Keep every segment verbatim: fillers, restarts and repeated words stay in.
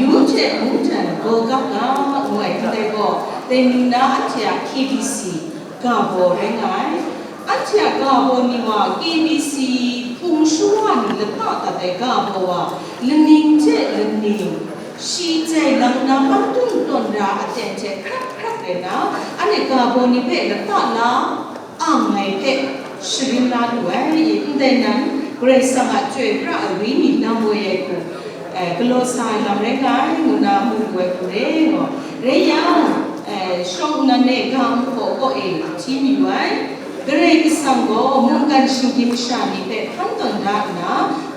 Amyu hte mungdan gaw kap ga, ngu ai ndai gaw, dai ni na anhte a K B C ga baw rai nga ai. Anhte a ga baw ni wa K B C pung shawa ni lata dat ai ga baw wa, laning hte laning, shi jai lang na, mangdung tawn ra aten hte hkrap hkrap rai na, anhte ga baw ni hpe lata la ang ai hpe sharin la lu ai. Ndai nan, Karai Kasang a Chyoi pra ai Wenyi lam woi ai hku, eh, galaw sa ai lam rai nga ai, ngu na mu lu ai hku re, gaw. Rai yang, eh, shawng nnan e ga nhpaw kaw e hti mayu ai. Karai Kasang gaw mungkan shinggyim masha ni hpe hkan tawn da nna,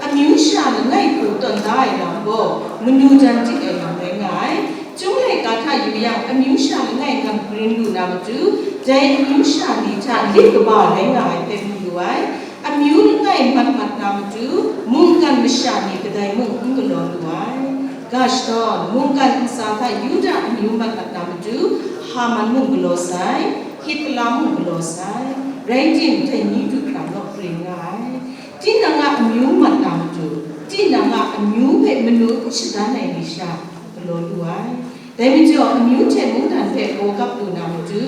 amyu sha langai hku tawn da ai lam gaw, manu jan dik ai lam rai nga ai. Chyum laika hta yu yang, amyu sha langai ngang grin lu na matu, dai amyu sha ni hta lit kaba rai nga ai hpe mu lu ai. Amyu langai mat mat na matu, mungkan masha ni kadai mung n galaw lu ai. Ga shadawn, mungkan ntsa hta Yuda amyu mat mat na matu, Haman mung galaw sai, Hitler mung galaw sai, rai tim, dai ni du hkra naw grin nga ai. Tinang a amyu mat na matu, tinang a amyu hpe manu n shadan ai ni sha galaw lu ai. Dai majaw, amyu hte mungdan hpe gaw kap lu na matu,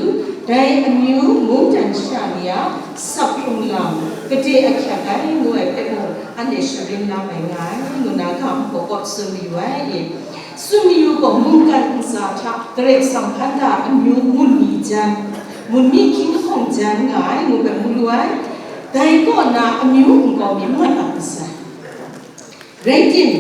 dai amyu mungdan sha ni a sak hkrung lam, gade ahkyak ai ngu ai hpe mung, anhte sharin la mai nga ai, ngu na ga nhpaw kaw tsun mayu ai. Tsun mayu gaw, mungkan ntsa hta Karai Kasang hpan da amyu mun mi jan, mun mi hkying lahkawng jan nga ai ngu hpe mu lu ai. Dai kaw na amyu nkau mi mat mat masai. Rai tim,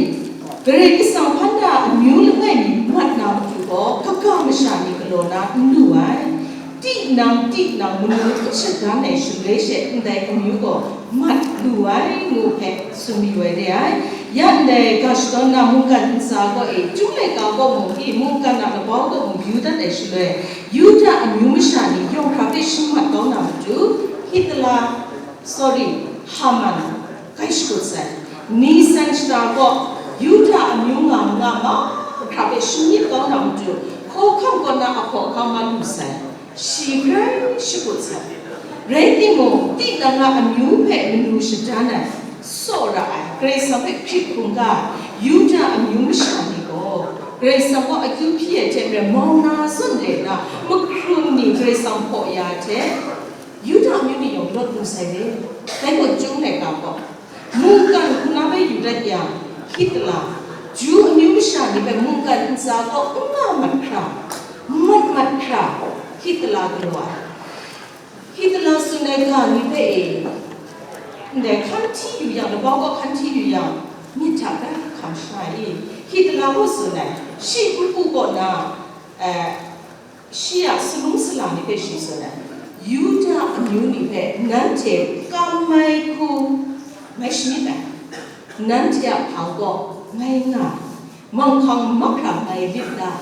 Karai Kasang hpan da amyu langai mi mat na matu gaw, kaga masha ni galaw na n lu ai. Tinang, tinang manu n shadan ai shaloi she, ndai amyu gaw mat lu ai, ngu hpe tsun mayu ai re ai. Ya ndai ga shadawn na mungkan ntsa kaw e, Chyum laika kaw mung, i mungkan a labau kaw mung yu dat ai shaloi, Yuda amyu masha ni yawng hkra hpe shamat kau na matu, Hitler, sorry, Haman, kai shakut sai. Nisan shata kaw, Yuda amyu nga manga mahkra hpe shamyit kau na matu, hkawhkam kaw na a hkawhkam mat lu sai. Shi grai shakut sai. Rai timung, tinang a amyu hpe manu shadan ai, tsaw ra ai, Karai Kasang hpe hkrit hkungga ai Yuda amyu masha ni gaw, Karai Kasang gaw akyu hpyi ai hte maren mau na zawn re na, mahkrung ni Karai Kasang hpaw ya ai hte, Yuda amyu ni yawng lawt lu sai re. Dai gaw Chyum laika gaw, mungkan hku na bai yu dat yang, Hitler, Ju amyu masha ni hpe mungkan ntsa kaw n nga mat hkra, mat mat hkra, Hitler galaw ai. Hitler tsun ai ga ni hpe e, ndai hkan hti yu yang, labau kaw hkan hti yu yang, myit hta bai hkam sha ai. Hitler gaw tsun ai, shi npu kaw na, eh, shi a salum sala ni hpe shi tsun ai, Yuda amyu ni hpe nanhte kam ai hku ngai shamyit ai, nanhte a hpang gaw ngai nga ai, manghkang mahkra ngai lit la,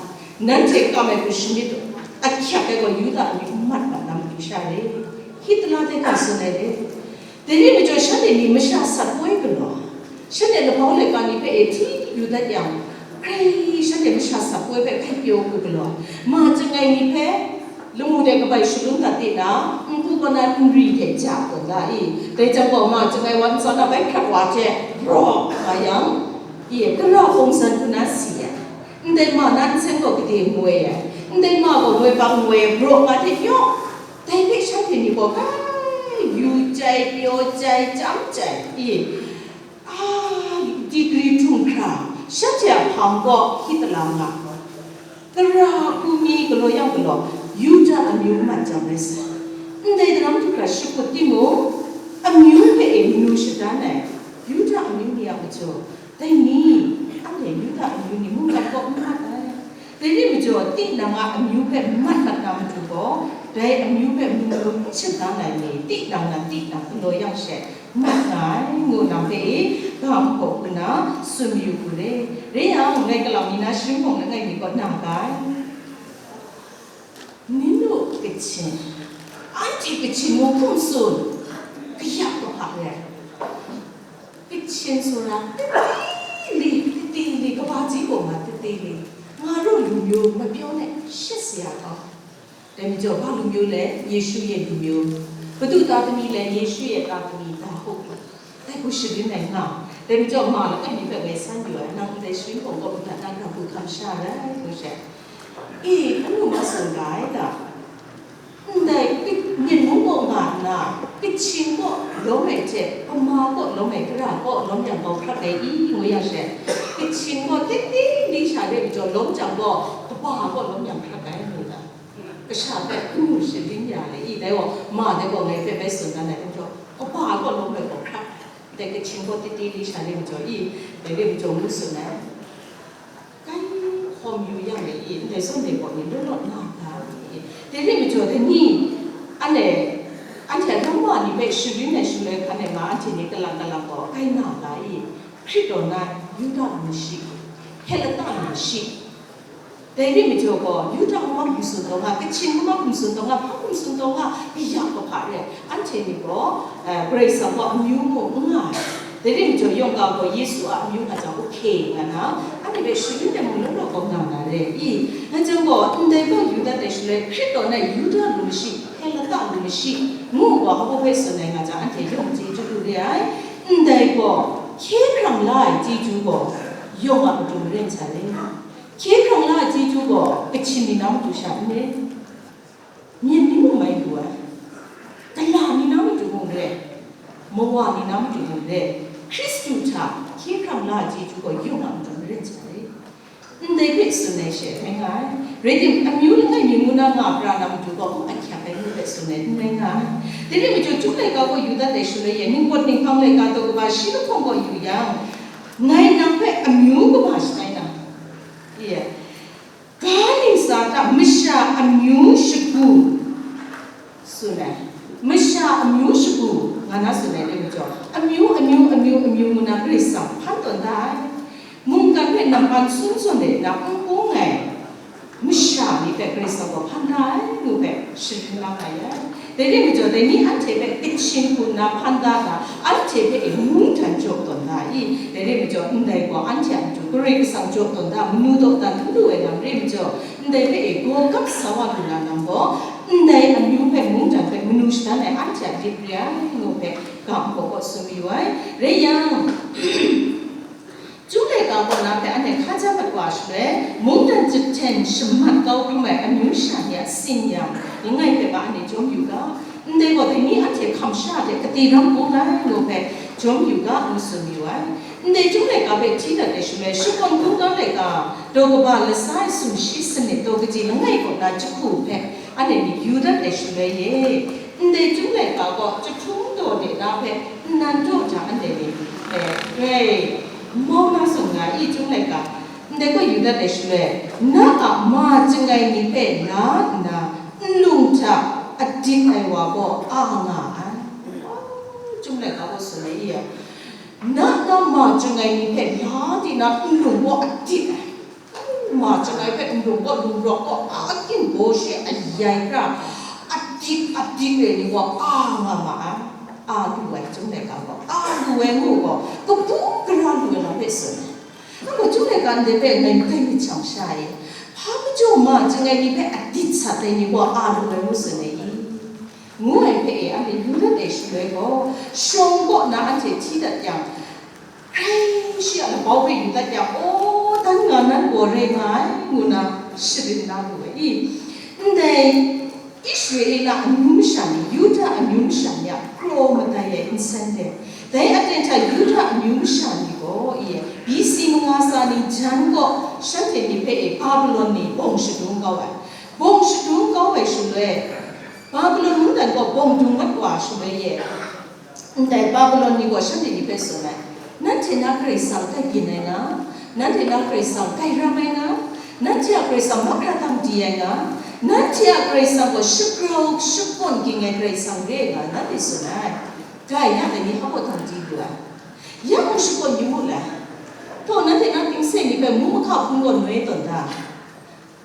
nanhte kam ai hku shamyit u, ahkyak ai gaw Yuda amyu n mat mat na matu sha re. Hitler dai hta tsun ai re. Dai ni majaw shanhte ni masha sat poi galaw ai, shanhte labau laika ni hpe e hti yu dat yang, grai shanhte masha sat poi hpe hkai pyaw hku galaw ai, ma chyangai ni hpe lamu de kabai shalun dat de na, npu kaw na nri hte ja tawn da i? Dai jang gaw, ma chyangai wa ntsa na bai hkrat wa hte, braw nga yang, i, kara hpawng san hku na si ai. Ndai ma na nsen gaw gade ngoi ai, ndai ma gaw ngoi bang ngoi ai, braw nga hte yaw. Dai hpe shanhte ni gaw kai yu chyai, pyaw chyai, chyam chyai, i, a, digri htum hkra, shanhte a hpang gaw Hitler nga, tara hku mi galaw yang galaw, Yuda amyu mat jang rai sai. Ndai daram htu hkra shakut timung, amyu hpe e manu shadan ai Yuda amyu ni a majaw, dai ni, anhte Yuda amyu ni mungkan kaw n mat ai. Dai ni majaw, tinang a amyu hpe mat mat na matu gaw, dai amyu hpe manu n shadan ai ni, tinang nan tinang galaw yang she, mat nga ai, ngu lam hpe e, ga nhpaw hku na tsun mayu hku re. Rai yang, ngai kalang mi na sharin hpawng langai mi kaw na ga ai. Minu Kachin, anhte Kachin mung hkum tsun, kayap kahpa re ai. Kachin sura, tete li, tete li, kaba ji gaw nga tete li, nga ru lu myu, mapyaw ne, shit si ya taw. Dai majaw, ba lu myu le, Yesu ye lu myu. Kadu ta tami le, Yesu ye ta tami, da huk. Dai hku sharin ai nga. Dai majaw, ma langai mi hpe ngai san yu ai, nang ndai sharin hpawng kaw lu dat na, grau hku Masha rai hku she, i, n lu ma tsun ga ai ta? Ndai, myit mung kaw nga nna, Kachin kaw lawm ai hte, Hkama kaw lawm ai, Kara kaw lawm yang bau hkrak ai i, ngu yang she, Kachin kaw titi li sha re majaw lawm jang gaw, Kaba kaw lawm yang hkrak ai, ngu ga. Kasha hpe n mu sharin ya le i, dai gaw, ma dai gaw ngai hpe bai tsun dan ai, n jaw, Kaba kaw lawm ai gaw hkrak, dai Kachin kaw titi li sha re majaw i, dai re majaw ngu tsun ai. Kai hkawm yu yang e i, ndai zawn de gaw ni law law na ga i, dai ri majaw dai ni, anhte, anhte a lawm wa ni hpe sharin ai shaloi hkan e nga, anhte ni kalang kalang gaw kai na ga i, Hkrit taw na Yuda lu shi, Heleta lu shi, dai ri majaw gaw Yuda hkrum tsun taw nga, Kachin hkrum tsun taw nga, hpa hkrum tsun taw nga, kaya kahpa re ai. Anhte ni gaw, eh, Karai Kasang gaw amyu mung n nga ai. Dai ring jaw, yawng ga gaw Yesu a amyu hta jang, okay, nga na, anhte hpe sharin ai mung law law gaw nga na re i? Nga jang gaw, ndai gaw yu dat ai shaloi, Hkrit taw na Yuda lu mashi, Heleta lu mashi, ngu gaw, hpa hpe tsun ai nga jang, anhte yawng chyeju lu re ai. Ndai gaw, hkye hkrang la ai chyeju gaw, yawng a matu maren sa re. Hkye hkrang la ai chyeju gaw, Kachin ni na matu sha n re. Myen ni mung mai lu ai, kala ni na matu mung re, mawa ni na matu mung re, Hkristu hta hkye hkrang la ai chyeju gaw yawng a matu maren sa ai. Ndai hpe tsun ai she rai nga ai. Rai tim, amyu langai mi ngu na nga pra na matu gaw, n ahkyak ai ngu hpe tsun ai n rai nga ai. Dai rai majaw, Chyum laika gaw yu dat ai shaloi e, ningpawt ninghpang laika daw kaba shi lahkawng gaw yu yang, ngai nang hpe amyu kaba shatai na, ye, ga ningsa hta masha amyu shagu tsun ai, masha amyu shagu nga na tsun ai re majaw, amyu, amyu, amyu, amyu ngu na Karai Kasang hpan tawn da ai. Mungkan hpe nampan sun zawn de na n bung ai masha ni hpe Karai Kasang gaw hpan da ai ngu hpe sharin la nga ya. Dai rai majaw, dai ni anhte hpe Kachin hku nna hpan da ga, anhte hpe e mungdan jaw tawn da i? Dai rai majaw, ndai gaw anhte a matu Karai Kasang jaw tawn da, manu dawdan n lu ai lam rai majaw, ndai hpe e gaw gap sa wa lu na lam gaw, ndai amyu hpe mungdan hpe manu shadan ai anhte a lit re ai ngu hpe ga hpaw kaw tsun mayu ai. Rai yang, Chyum laika kaw na hpe anhte hkaja mat wa shaloi, mungdan jahten shamat kau hkrum ai amyu sha ni a tsin yang, langai hpe ga anhte jawm yu ga, ndai gaw dai ni anhte hkam sha hte kati ram bung lai ngu hpe jawm yu ga, ngu tsun yu ai. Ndai Chyum laika hpe hti dat ai shaloi, shakawn hkungga laika, daw kaba latsa ai sumshi sanit daw kaji langai kaw na jahku hpe anhte myit yu dat ai shaloi e, ndai Chyum laika gaw jahtum daw de na hpe nnan daw hta anhte ni, e, e, mau na sung nga i? Chyum laika ndai gaw yu dat ai shaloi, na a ma chyangai ni hpe la nna nlung hta adit ai wa gaw a nga ai. Chyum laika gaw tsun ai i ya, na na ma chyangai ni hpe la di na nlung gaw adit ai. Ma chyangai hpe nlung gaw, lung rawk gaw, a akin baw she ayai hkra, adit adit re ni gaw a nga ma ai. A lu ai, Chyum laika gaw a lu ai ngu gaw, kabu gara lu ai lam hpe tsun ai. Nang gaw Chyum laika ndai hpe ngai makai myit shang sha e, hpa majaw ma chyangai ni hpe adit sat ai ni gaw a lu ai ngu tsun ai i? Ngu ai hpe e, anhte yu dat ai shaloi gaw, shawng kaw na anhte hti dat yang, Hkrai shi a labau hpe yu dat yang, aw, dan nga nan gaw rai nga ai, ngu na sharin na lu ai i? Ndai Israela amyu masha ni, Yuda amyu masha ni a kraw madai ai nsen de, dai aten hta Yuda amyu masha ni gaw, i, B C manga tsa ni jan gaw shanhte ni hpe e Babilon ni bawng shadung kau ai. Bawng shadung kau ai shaloi, Babilon mungdan gaw bawng dung mat wa shaloi e, Ndai Babilon ni gaw shanhte ni hpe tsun ai, nanhte na Karai Kasang tai byin ai nga, nanhte na Karai Kasang tai ram ai nga, nanhte a Karai Kasang mahkra dang di ai nga, nanhte a Karai Kasang gaw shagrau shakawn ging ai Karai Kasang re ai nga, nanhte tsun ai. Dai ya dai ni hpa gaw dang di lu ai? Ya mung shakawn yu mu le? Taw, nanhte na tingse ni hpe mu mahka hpung gaw noi tawn da.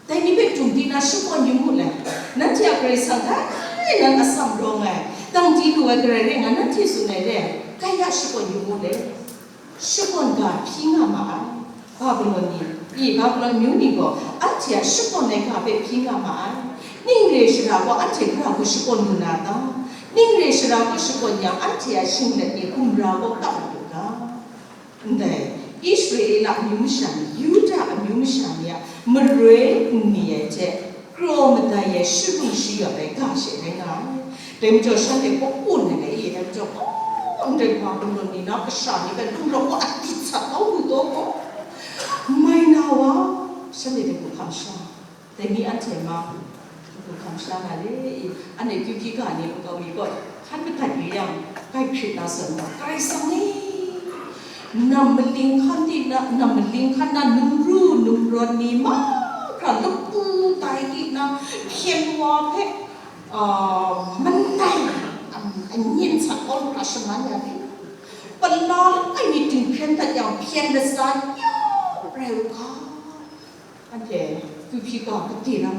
Dai ni hpe tum di na shakawn yu mu le? Nanhte a Karai Kasang dai nan atsam rawng ai, dang di lu ai Karai rai nga nanhte tsun ai le, kai ya shakawn yu mu le? Shakawn ga hpyi nga ma ai. Babilon ni, i, Babilon amyu ni gaw anhte a shakawn ai ga hpe hpyi nga ma ai. Ning re shara gaw anhte gara gaw shakawn lu na ta? Ning re shara gaw shakawn yang, anhte a shinglet ni gumra gaw kap lu ga? Ndai Israela amyu masha ni, Yuda amyu masha ni a maroi n ni ai hte, kraw madai ai sharung shayawt ai ga she rai nga ai. Dai majaw shanhte kaw un ai i, dai majaw kaw ndai wa lung law ni na kasha ni hpe lung law wa a dit sat kau lu taw gaw, mai na wa, shanhte hte hku hkam sha, dai ni anhte ma, hku hkam sha nga le i, anhte kyu hpyi ga ni nkau mi gaw hkan madat yu yang, kai hkrit na zawn gaw, Karai Kasang ni, nam maling hkan di na, nam maling hkan na, numru numrawn ni mahkra lapu tai di na, hpyen wa hpe, ah, manai, um, anyin sat kau lu hkra shaman ya ni, pala langai mi dinghpyen dat yang hpyen latsa yawng rai u ga. Anhte kyu hpyi ga kade lam,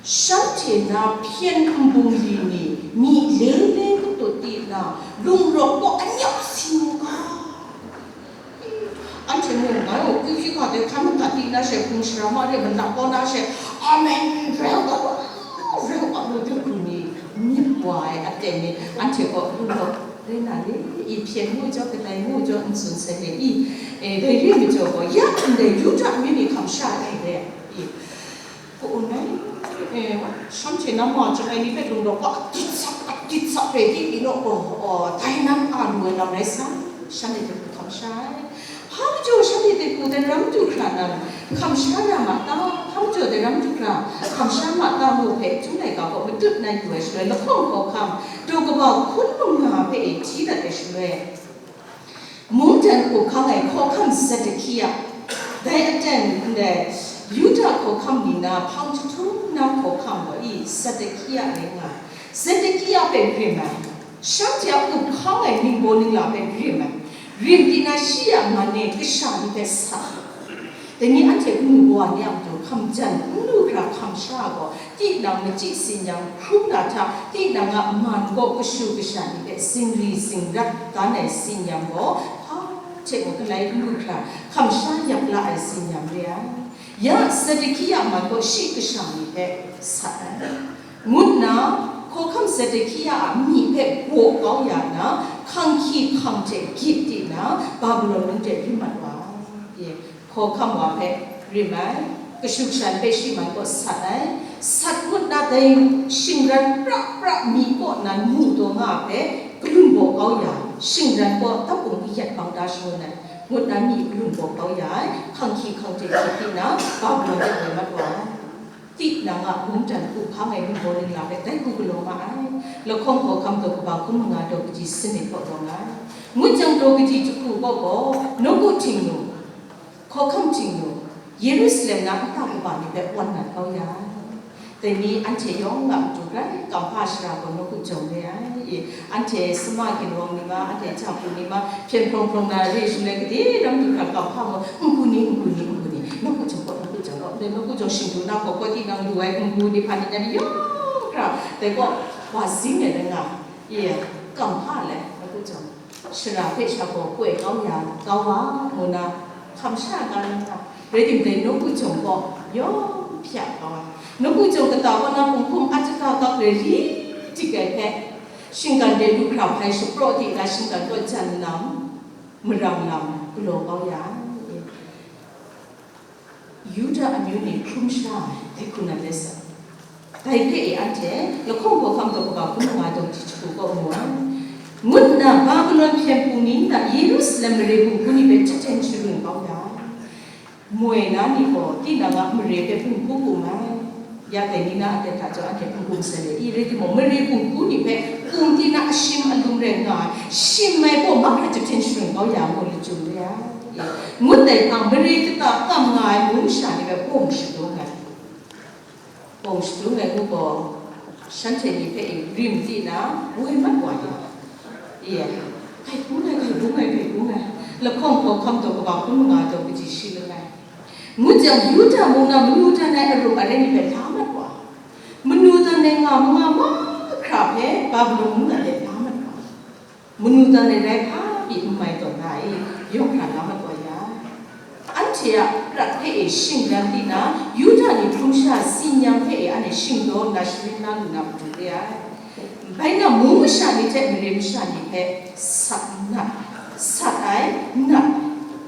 shanhte na hpyen nbung li ni, myi le le katut di na, lung rawk kaw anyawk si mu ga. Anhte mung, ngai gaw kyu hpyi ga de hkan madat di na she, hpung shara ma de malak kau na she, amen, rau ga, rau ga, lu de hku ni, myit wa ai aten ni, anhte gaw lung rawk rai na le, i hpyen ngu jaw, kadai ngu jaw, n tsun sai le i, e, dai re majaw gaw, ya ndai Yuda amyu ni hkam sha ai re i, Ka-un ai, e, shanhte na ma chyarai ni hpe lung rawk wa, a dit sak, a dit sak rai di, inu gaw, dai nan a lu ai lam rai sa, shanhte hte hku hkam sha ai. Hpa majaw shanhte hte hku dai ram du hkra nan, hkam sha na ma ta, hpa majaw dai ram du hkra, hkam sha ma ta mu hpe, Chyum laika gaw matut na yu ai shaloi, lahkawng hkawhkam, daw kaba hkun manga hpe e hti dat ai shaloi, Mungdan hku hkang ai hkawhkam Zedekia, dai aten ndai Yuda hkawhkam ni na hpang jahtum na hkawhkam wa i Zedekia rai nga ai. Zedekia hpe rim ai, shanhte a up hkang ai ningbaw ningla hpe rim ai, rim di na shi a man e kasha ni hpe sa ai. Dai ni anhte kanu kawa ni a matu hkam jan n lu hkra hkam sha ai gaw, tinang machyi tsin-yam hkrum na hta, tinang a man kaw kashu kasha ni hpe zingri zingrat dan ai tsin-yam gaw, hpa hte mung galai n lu hkra hkam sha yak la ai tsin-yam re ai. Ya Zedekia man kaw shi kasha ni hpe sat ai. Ngut nna, hkawhkam Zedekia a myi hpe baw kau ya nna, hkang hki hkang hte gyit di nna, Babilon mung de rim mat wa ai. Hkawhkam wa hpe rim ai, kashu kasha ni hpe shi man kaw sat ai, sat ngut na dai shingran pra pra mi kaw nan mu taw nga ai hpe, kalun baw kau ya, shingran kaw tabung kayat bang da shangun ai, ngut na mi kalun baw kau ya ai, hkang hki hkang hte hkrit di na, Babilon de woi mat wa ai. Tinang a mungdan hku hkang ai ningbaw ningla hpe dai hku galaw ma ai, lahkawng hkawhkam daw kaba hkun manga daw kaji sanit kaw rawng ai. Ngut jang daw kaji jahku kaw gaw, nawku htingnu, hkawhkam htingnu, Yerusalem na nta kaba ni hpe wan nat kau ya ai. Dai ni anhte yawng a matu grai kamhpa shara gaw nawku jawng re ai. Anhte sama ginwang ni ma, anhte japu ni ma, hpyen hprawng hprawng na re shaloi gade ram du hkra kamhpa gaw, n-gu ni, n-gu ni, n-gu ni, nawku jawng gaw, nawku jawng gaw, dai nawku jawng shingdu na hkawhkam tinang lu ai n-gu ni hpa ni, nyan ni yawng hkra, dai gaw, wa zing ai rai nga, ye, kamhpa lai, nawku jawng. Shara hpe sha gaw koi kau ya, kau wa, ngu na, hkam sha ga na, rai timung dai nawku jawng gaw yawng hpya kau ai. Nawku jawng kata kaw na kunghkum a jahka kap rai li tik ai hpe, shinggan de lu hkra hpai shapraw di na shinggan kaw jan lam, marang lam galaw kau ya ai. Yuda amyu ni hkrum sha ai, dai hku nan let sai. Dai hpe e anhte, lahkawng hkawhkam daw kaba hkun manga daw kaji jahku kaw mu ai. Ngut nna Babilon hpyen hpung ni nna Yerusalem mare hpung hku ni hpe jahten sharun kau ya ai. Moi na ni gaw tinang a mare hpe hpung hku kum ai. Ya dai ni na a ten hta jaw anhte hpung hkum sai le i, rai timung, mare hpung hku ni hpe hpung di na ashim alum rai nga ai, shim ai gaw mahkra jahten sharun kau ya ngu lachyum re ai. Ngut dai hpang, mare kata kam nga ai mung masha ni hpe bawng shadung ai. Bawng shadung ai ngu gaw, shanhte ni hpe rim di na, woi mat wa ya. Ye, kai bung ai, kai bung ai, kai bung ai. Lahkawng hkawhkam daw kaba hkun manga daw kaji shi langai. Ngut jang, Yuda mung na manu dan ai arum arai ni hpe la mat wa, manu dan ai nga manga mahkra hpe Babilon mung na de la mat wa, manu dan ai rai hpa pyi n mai taw na e, yawng hkra la mat wa ya. Anhte a prat hpe e shingran di na, Yuda ni hkrum sha tsin-yam hpe e anhte shingdaw nna sharin la lu na matu re ai. Bai na, mung masha ni hte mare masha ni hpe sat nat, sat ai nat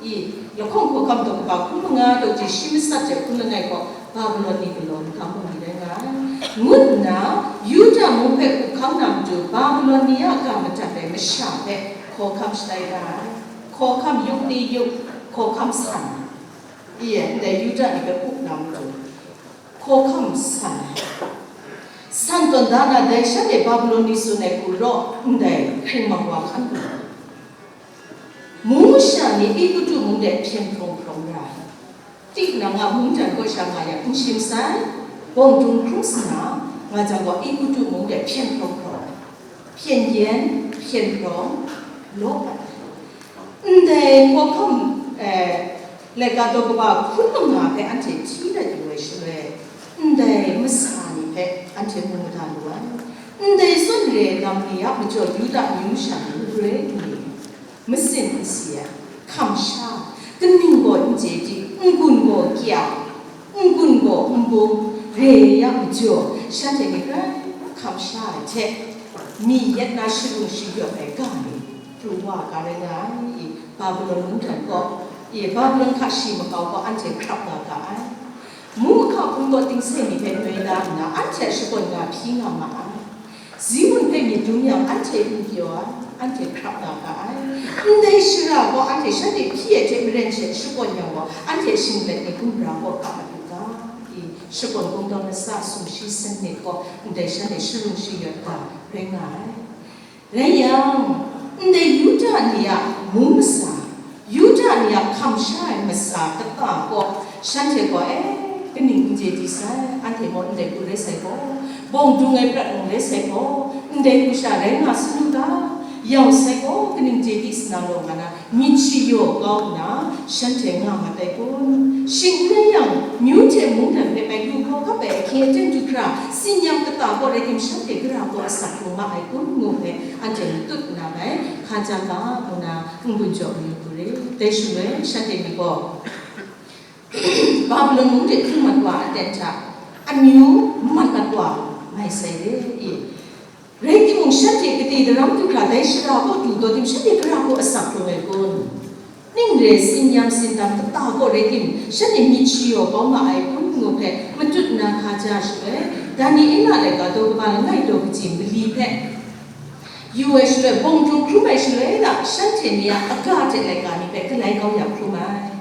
i, Lahkawng hkawhkam daw kaba hkun manga daw ji shi matsat hte hkun langai gaw Babilon ni galaw magam ai ni rai nga ai, ngu nna Yuda mung hpe hkuk hkang na matu Babilon ni a ga madat ai masha hpe hkawhkam shatai ra ai. Hkawhkam yuk ni yuk, hkawhkam san, i e, ndai Yuda ni hpe up na matu hkawhkam san ai. San tawn da na dai shanhte Babilon ni tsun ai hku raw ndai hkring mang wa hkan lu ai. Mung masha ni Egutu mung de hpyen hprawng hprawng ra ai. Tinang a mungdan kaw sha nga yang n shim sai, bawng dung hkrum sanga nga jang gaw Egutu mung de hpyen hprawng hprawng, hpyen yen, hpyen hprawng, law ai. Ndai hkawhkam, eh, laika daw kaba hkun manga hpe anhte hti dat yu ai shaloi, ndai masa ni hpe anhte mu mada lu ai. Ndai zawn re ai lam ni a majaw Yuda amyu masha ni n grai n ni? Masin n si ai, hkam sha ai, kaning gaw n chye di, n-gun gaw kya, n-gun gaw n bung, re ai a majaw, shanhte ni grai hkam sha ai hte, mi yet na sharung shayawt ai ga ni pru wa ga rai nga ai. I Babilon mungdan gaw, i Babilon hka shi makau gaw anhte hkrap nga ga ai. Mu mahka hpung gaw tingse ni hpe noi la nna, anhte a shakawn ga hpyi nga ma ai. Zimun hpe myit dum yang, anhte n pyaw ai, anhte hkrap nga ga ai. Ndai shara gaw anhte shanhte hpyi ai hte maren she shakawn yang gaw, anhte shinglet ni gumra gaw ga mat u ga, i, shakawn kungdawn latsa sumshi sanit gaw ndai shanhte sharung shayawt ga rai nga ai. Rai yang, ndai Yuda ni a mung masa, Yuda ni a hkam sha ai masa kata gaw, shanhte gaw, e, kaning n chye di sai, anhte gaw ndai hku rai sai gaw, bawng dung ai prat mung rai sai gaw, ndai hku sha rai nga sawn u ga, yau sai gaw, kaning chye di sa na law nga na, myit shayaw kau nna, shanhte nga mat ai kun? Shing n rai yang, myu hte mungdan hpe bai lu hkau hkap ai ahkying aten du hkra, tsin-yam kata gaw rai tim, shanhte gara gaw asak hkrung ma ai kun? Ngu hpe anhte matut nna bai, hka ja ga, ngu na n-gun jaw mayu hku re. Dai shaloi, shanhte ni gaw Babilon mung de hkrum mat wa aten hta, amyu mat mat wa mai sai re i? Rai timung, shanhte gade daram du hkra dai shara kaw du taw tim, shanhte gara hku asak hkrung ai kun? Ning re, tsin-yam tsin-dam kata kaw rai tim, shanhte myit shayaw kau ma ai kun? Ngu hpe matut nna hka ja shaloi, Daniela laika daw kaba langai daw kaji mali hpe yu ai shaloi, bawng dung hkrum ai shaloi la, shanhte ni a aga hte laika ni hpe galai kau ya hkrum ai.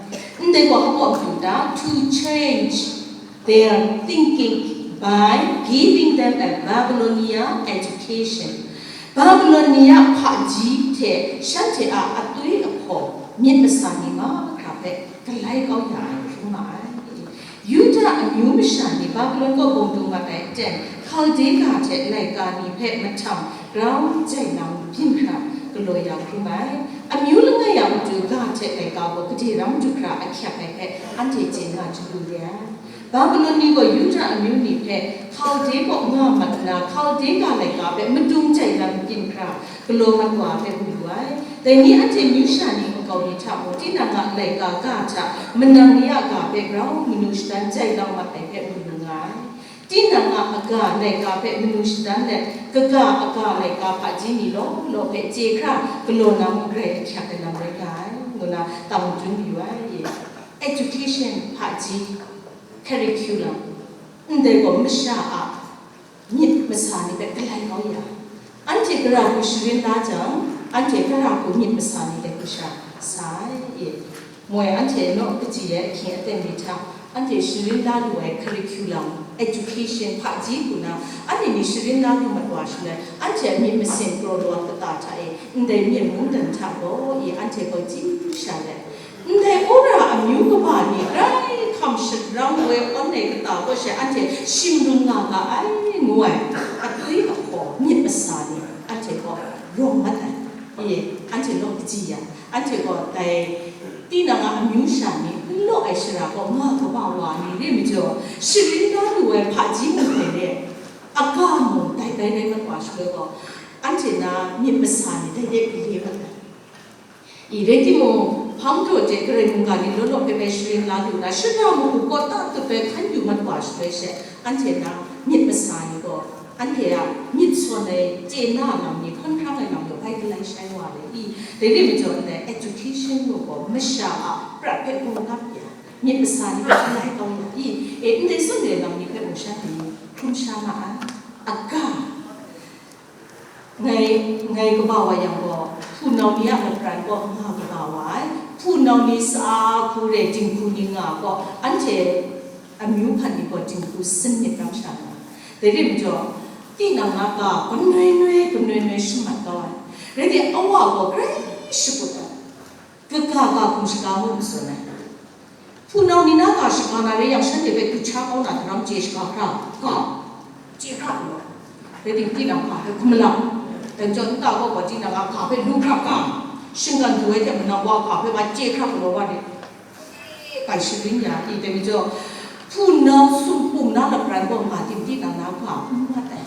Ndai gaw hpa matu ta, to change their thinking by giving them a Babylonia education. Babilon ni a hpaji hte shanhte a atwi ahkaw myit masa ni mahkra hpe galai kau ya ai hkrum ma ai. Yuda amyu masha ni Babilon kaw bawng dung mat ai aten, Hkalde ga hte laika ni hpe mahtang grau jai lang byin hkra galaw ya hkrum ai. Amyu langai a matu ga hte laika gaw gade ram du hkra ahkyak ai hpe anhte chye na chyalu re ai. Babilon ni gaw Yuda amyu ni hpe Hkalde kaw nga mat nna, Hkalde ga laika hpe madung jai lang byin hkra galaw mat wa ai hpe mu lu ai. Dai ni anhte myu sha ni nkau mi hta mung, tinang a laika ga hta manang ni a ga hpe grau manu shadan jai lang mat ai hpe mu lu nga ai. Tinang a aga laika hpe manu shadan let, kaga aga laika hpaji ni law law hpe chye hkra galaw na mung grai ahkyak ai lam rai nga ai, ngu na tang madun mayu ai. Education hpaji, curriculum, ndai gaw masha a myit masa ni hpe galai kau ya ai. Anhte gara hku sharin la jang, anhte gara hku myit masa ni dai hku sha sa ai. E, moi, anhte naw kaji ai ahkying aten ni hta, anhte sharin la lu ai curriculum, education hpaji hku na, anhte ni sharin la lu mat wa shaloi, anhte a myit masin kraw lawan kata hta e, ndai myit mungdan hta gaw, i, anhte gaw chyi sha let, ndai Ora amyu kaba ni grai hkam sharang woi awn ai kata kaw she anhte shim lung nga ga ai, ngu ai atwi ahkaw myit masa ni anhte gaw rawng mat ai. E, anhte naw kaji ya, anhte gaw dai tinang a amyu sha ni n law ai shara kaw nga kaba wa ni re majaw, sharin la lu ai hpaji mung hpe re, aga mung dai bai rai mat wa shaloi gaw, anhte na myit masa ni dai de gale mat ai. I, rai timung, hpang daw de Karai mungga ni law law hpe bai sharin la lu na, shara mung u kaw ta tup ai hkan yu mat wa shaloi she, anhte na myit masa ni gaw, anhte a myit sawn ai chye na lam ni hkawn hkrang ai lam gaw bai galai shai wa ai. I, dai re majaw ndai education mung gaw masha a prat hpe hkungkap ya, myit masa ni hpe shalai kau ya i, e, ndai zawn re nang ni hpe mung shanhte ni hkrum sha ma ai. Aga, ngai, ngai kaba wa yang gaw, hpunau ni a lapran gaw nga kaba wa ai, hpunau ni sa hku re dinghku ni nga gaw, anhte amyu hpan ni gaw dinghku sin myit ram sha nga. Dai re majaw, tinang na ga, kanoi noi, kanoi noi shamat kau ai. Rai timung, awa gaw grai shakut ai. Kaga ga hkum shaga ngu n tsun ai. Hpunau ni na ga shaga na re yang, shanhte hpe du hkra kau na daram chye shaga hkra, ga, chye hkra lu ai. Rai timung, tinang hpa hpe hkum malang. Dai majaw, nta gaw gaw tinang a ga hpe lu hkra ga, shinggan du ai hte mung, wa ga hpe wa chye hkra galaw wa re. Kai shalun ya i, dai majaw, hpunau sumpu na lapran gaw nga tim, tinang na ga n mat ai.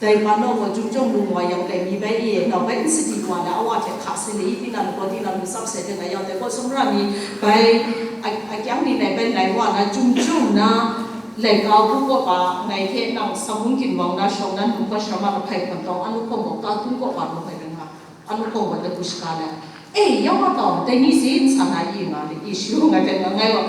Dai hpa naw gaw, Chyum Jawng Lung wa yang dai mi bai e, nau bai n sadi wa na, awa hte hka sai le i, tinang lagaw tinang lu tsap sai hte nga yang, dai gaw sumra mi bai, a, akyang ni nai bai lai wa na, Chyum Jawng na laika hku kaw pa, ngai hte nang Sambung Ginwang na shawng na num kau sara ma lahpai hpawt tawng, anu hkawng gaw ka tung kaw pa lu hpai rai nga. Anu hkawng gaw dai hku shaga na, "E, yawng a tawng, dai ni zin sa na i?" nga le, i shu nga hte nga, ngai gaw,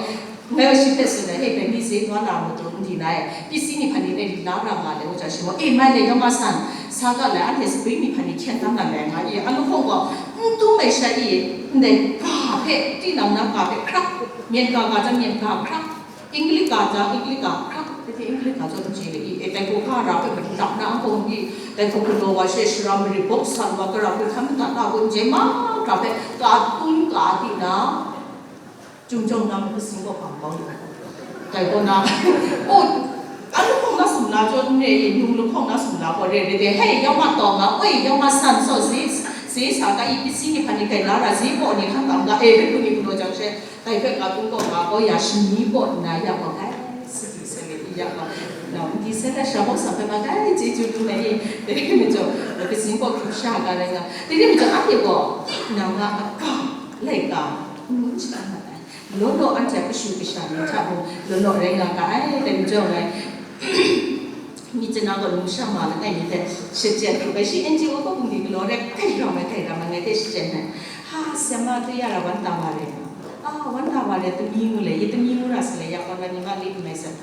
ngai gaw shi hpe tsun ai, "E, dai ni zin wa na matu n di na e, pyisi ni hpan ni e, la ra nga le," ngu jang shi gaw, "E, mai le, yawng a san, sa ga le, anhte spring ni hpan ni hkyen tam na le," nga i, anu hkawng gaw n tung ai sha i, ndai ga hpe, tinang na ga hpe hkrak, myen ga ga jang myen ga hkrak, English ga jang, English ga hkrak, dai hte English ga zawn chye le i, e, dai hku ga ra hpe madat na ahkang di, dai hku galaw wa she, shara marit bawk san wa, gara hku hkan madat na hku n chye ma hkra hpe, ka tun ka di na, Chyum Jawng na hpe kasin kaw hpang bau lu ai. Dai kaw na, oh, a lahkawng na sumla jaw n re i, nung lahkawng na sumla gaw re re de, "Hei, yawng a tawng a, oi, yawng a san, saw zi, zi sa ga i, pyisi ni hpan ni grai la ra, zi kaw ni hkan tam ga e," dai hku ni galaw jang she, Dai hpe ka tung kaw ga gaw ya shani kaw nna ya gaw, kai, sadi sai le i ya gaw, nau n di sai la, sha bawng sa hpe ma kai, chyeju lu ai i, dai majaw, kasin kaw hkrup sha ga rai nga, dai re majaw, anhte gaw, nang a aga, laika, n shadan mat ai, law law anhte a kashu kasha ni hta mung, law law rai nga ga ai, dai majaw ngai, Myitkyina gaw numsha ma langai mi hte shachyen hkrup ai, shi N G O kaw bungli galaw re, kai ram ai, kai ram ai, ngai hte shachyen ai. Ha, sema tu ya ra wan ta ma re. A, wan ta ma re, tami ngu le, ye tami ngu ra sa le, ya wan wan ni ma li mai sa.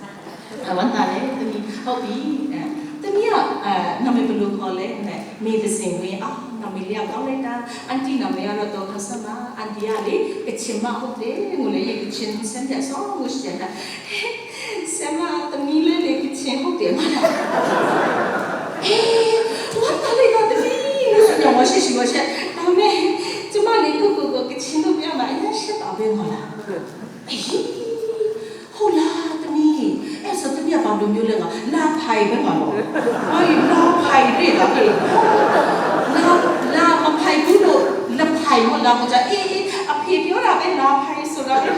A, wan ta le, tami, hau pyi, eh, tami a, eh, nam e palu hkaw le, ngai, mi kasing mi, a, nam e li a kau le ta, anti nam e a rawt taw hkau sa ma, anti a li, kachin ma hau de, ngu le, ye kachin sen de, sa ngu shachyen ai. Sema, tami le le kachin hkuk de ma na. Eh, wan ta le na tami, ngu tsun yang wa she shi wa she, nang me, cuma le ku ku ku kachin lu pya ma, ya she ta be nga la. Eh, hula tami, eh, sa tami a pa lu myu le nga, la hpai be nga lo. Ai, la hpai re ga e. La, la mahpai bu lo, la hpai mo la ku ja, eh, eh, a hpe pyaw ra be la hpai so ra be.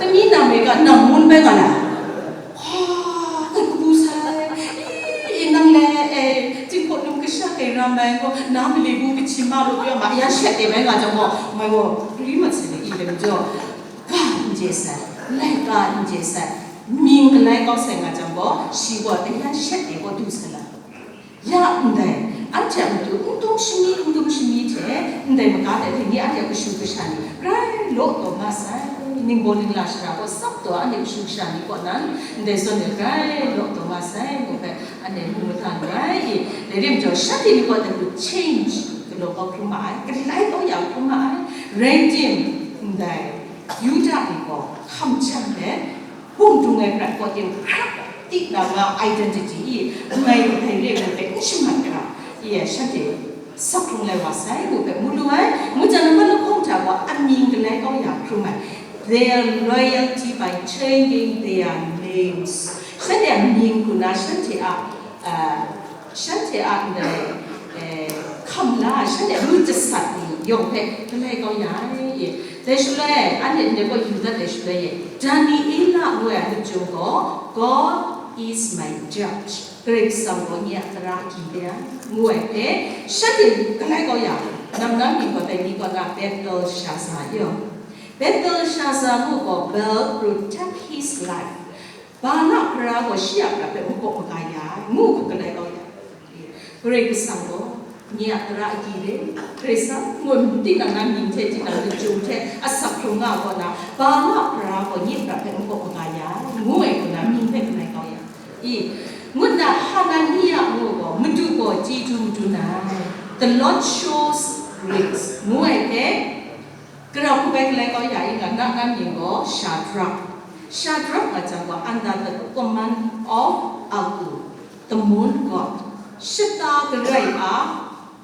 Tami nam e ga, nam mun be nga la. Hpa, ngai kabu sai. I, i, nang le, e, Jinghpaw num kasha kai ram ai gaw, na mali bu kachyi ma lu pyaw ma, ya shet e mai nga jang gaw, mai gaw, gari mat sai le, i le majaw, ga n chye sai, laika n chye sai, mying galai kau sai nga jang gaw, shi gaw, ya shet e gaw du sai la. Ya ndai, anhte a matu n dum shani, n dum shani hte, ndai maga dai hte ni anhte a kashu kasha ni, grai law taw nga sai, ningbaw ningla shara gaw tsap taw, anhte kashu kasha ni kaw nan, ndai zawn e grai law taw nga sai, ngu hpe anhte mu mada lu ai i, dai rim jaw, shanhte ni kaw dai hku change galaw kau hkrum ma ai, galai kau ya hkrum ma ai, rai tim, ndai, Yuda ni gaw hkam hkyam let, Hpung dung ai prat kaw ting hkrak, tinang a identity i, ngai kadai re ngu hpe n shaman hkra, i, shanhte sak hkrung lai wa sai ngu hpe mu lu ai, ngu jang, nambat lahkawng hta gaw amying galai kau ya hkrum ai, their loyalty by changing their names. Shanhte a mying hku na shanhte a, a, Shanhte a ndai, eh, hkam la, shanhte a myit jasat ni yawng hpe galai kau ya ai. Dai shaloi, anhte ndai gaw yu dat ai shaloi e, Daniela ngu ai a lachyum gaw, "God is my judge," Karai Kasang gaw nye a tara agyi de ai, ngu ai hpe, shanhte galai kau ya, nang na mying gaw dai ni kaw na Belshaza yawng. Belshaza ngu gaw, "Bel protect his life." Bala hpara gaw shi a prat hpe makawp maga ya ai, ngu hku galai kau ya. Karai Kasang gaw, Nye a tara agyi re, Karai Kasang, ngu, tinang na mying hte, tinang na jahtum hte asak hkrung nga gaw na, ba nga a tara gaw nye prat hpe n kaw maga ya, ngu ai gaw na, mying hpe galai kau ya. I, ngut na Hanania ngu gaw, Madu gaw chyeju madun ai. The Lord shows grace, ngu ai hpe, gara hku bai galai kau ya i nga, na nan mying gaw Shadrak. Shadrak nga jang gaw, under the command of Agu, the moon god, shata garai a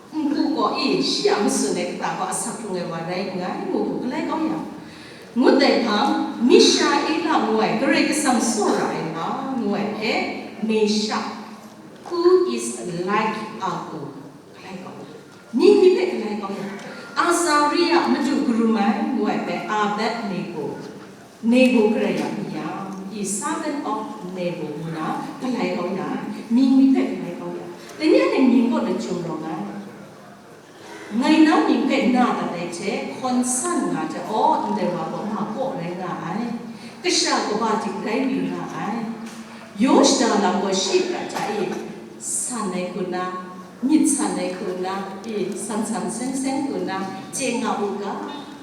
npu gaw i shi a matsun ai kata gaw asak hkrung ai wa rai nngai, ngu hku galai kau ya. Ngut ai hpang, Misha-ela ngu ai, Karai Kasang tsawra ai wa, ngu ai hpe, Meshak, who is like Agu, galai kau ya. Mying ni hpe galai kau ya. Azaria, Madu karum ai, ngu ai hpe, Abednego, Nebo karai a mying, i, servant of Nebo ngu na galai kau ya, mying ni hpe galai kau ya. Dai ni anhte mying kaw lachyum rawng ai. Ngai na mying hpe na dat ai hte, hkawn san nga hte, aw, ndai wa gaw ma kaw rai nga ai, kasha kaba dik rai lu nga ai. Yaw shada lam gaw shi prat hta e, san ai hku nna, myit san ai hku nna, e, san san seng seng hku nna, chye nga u ga,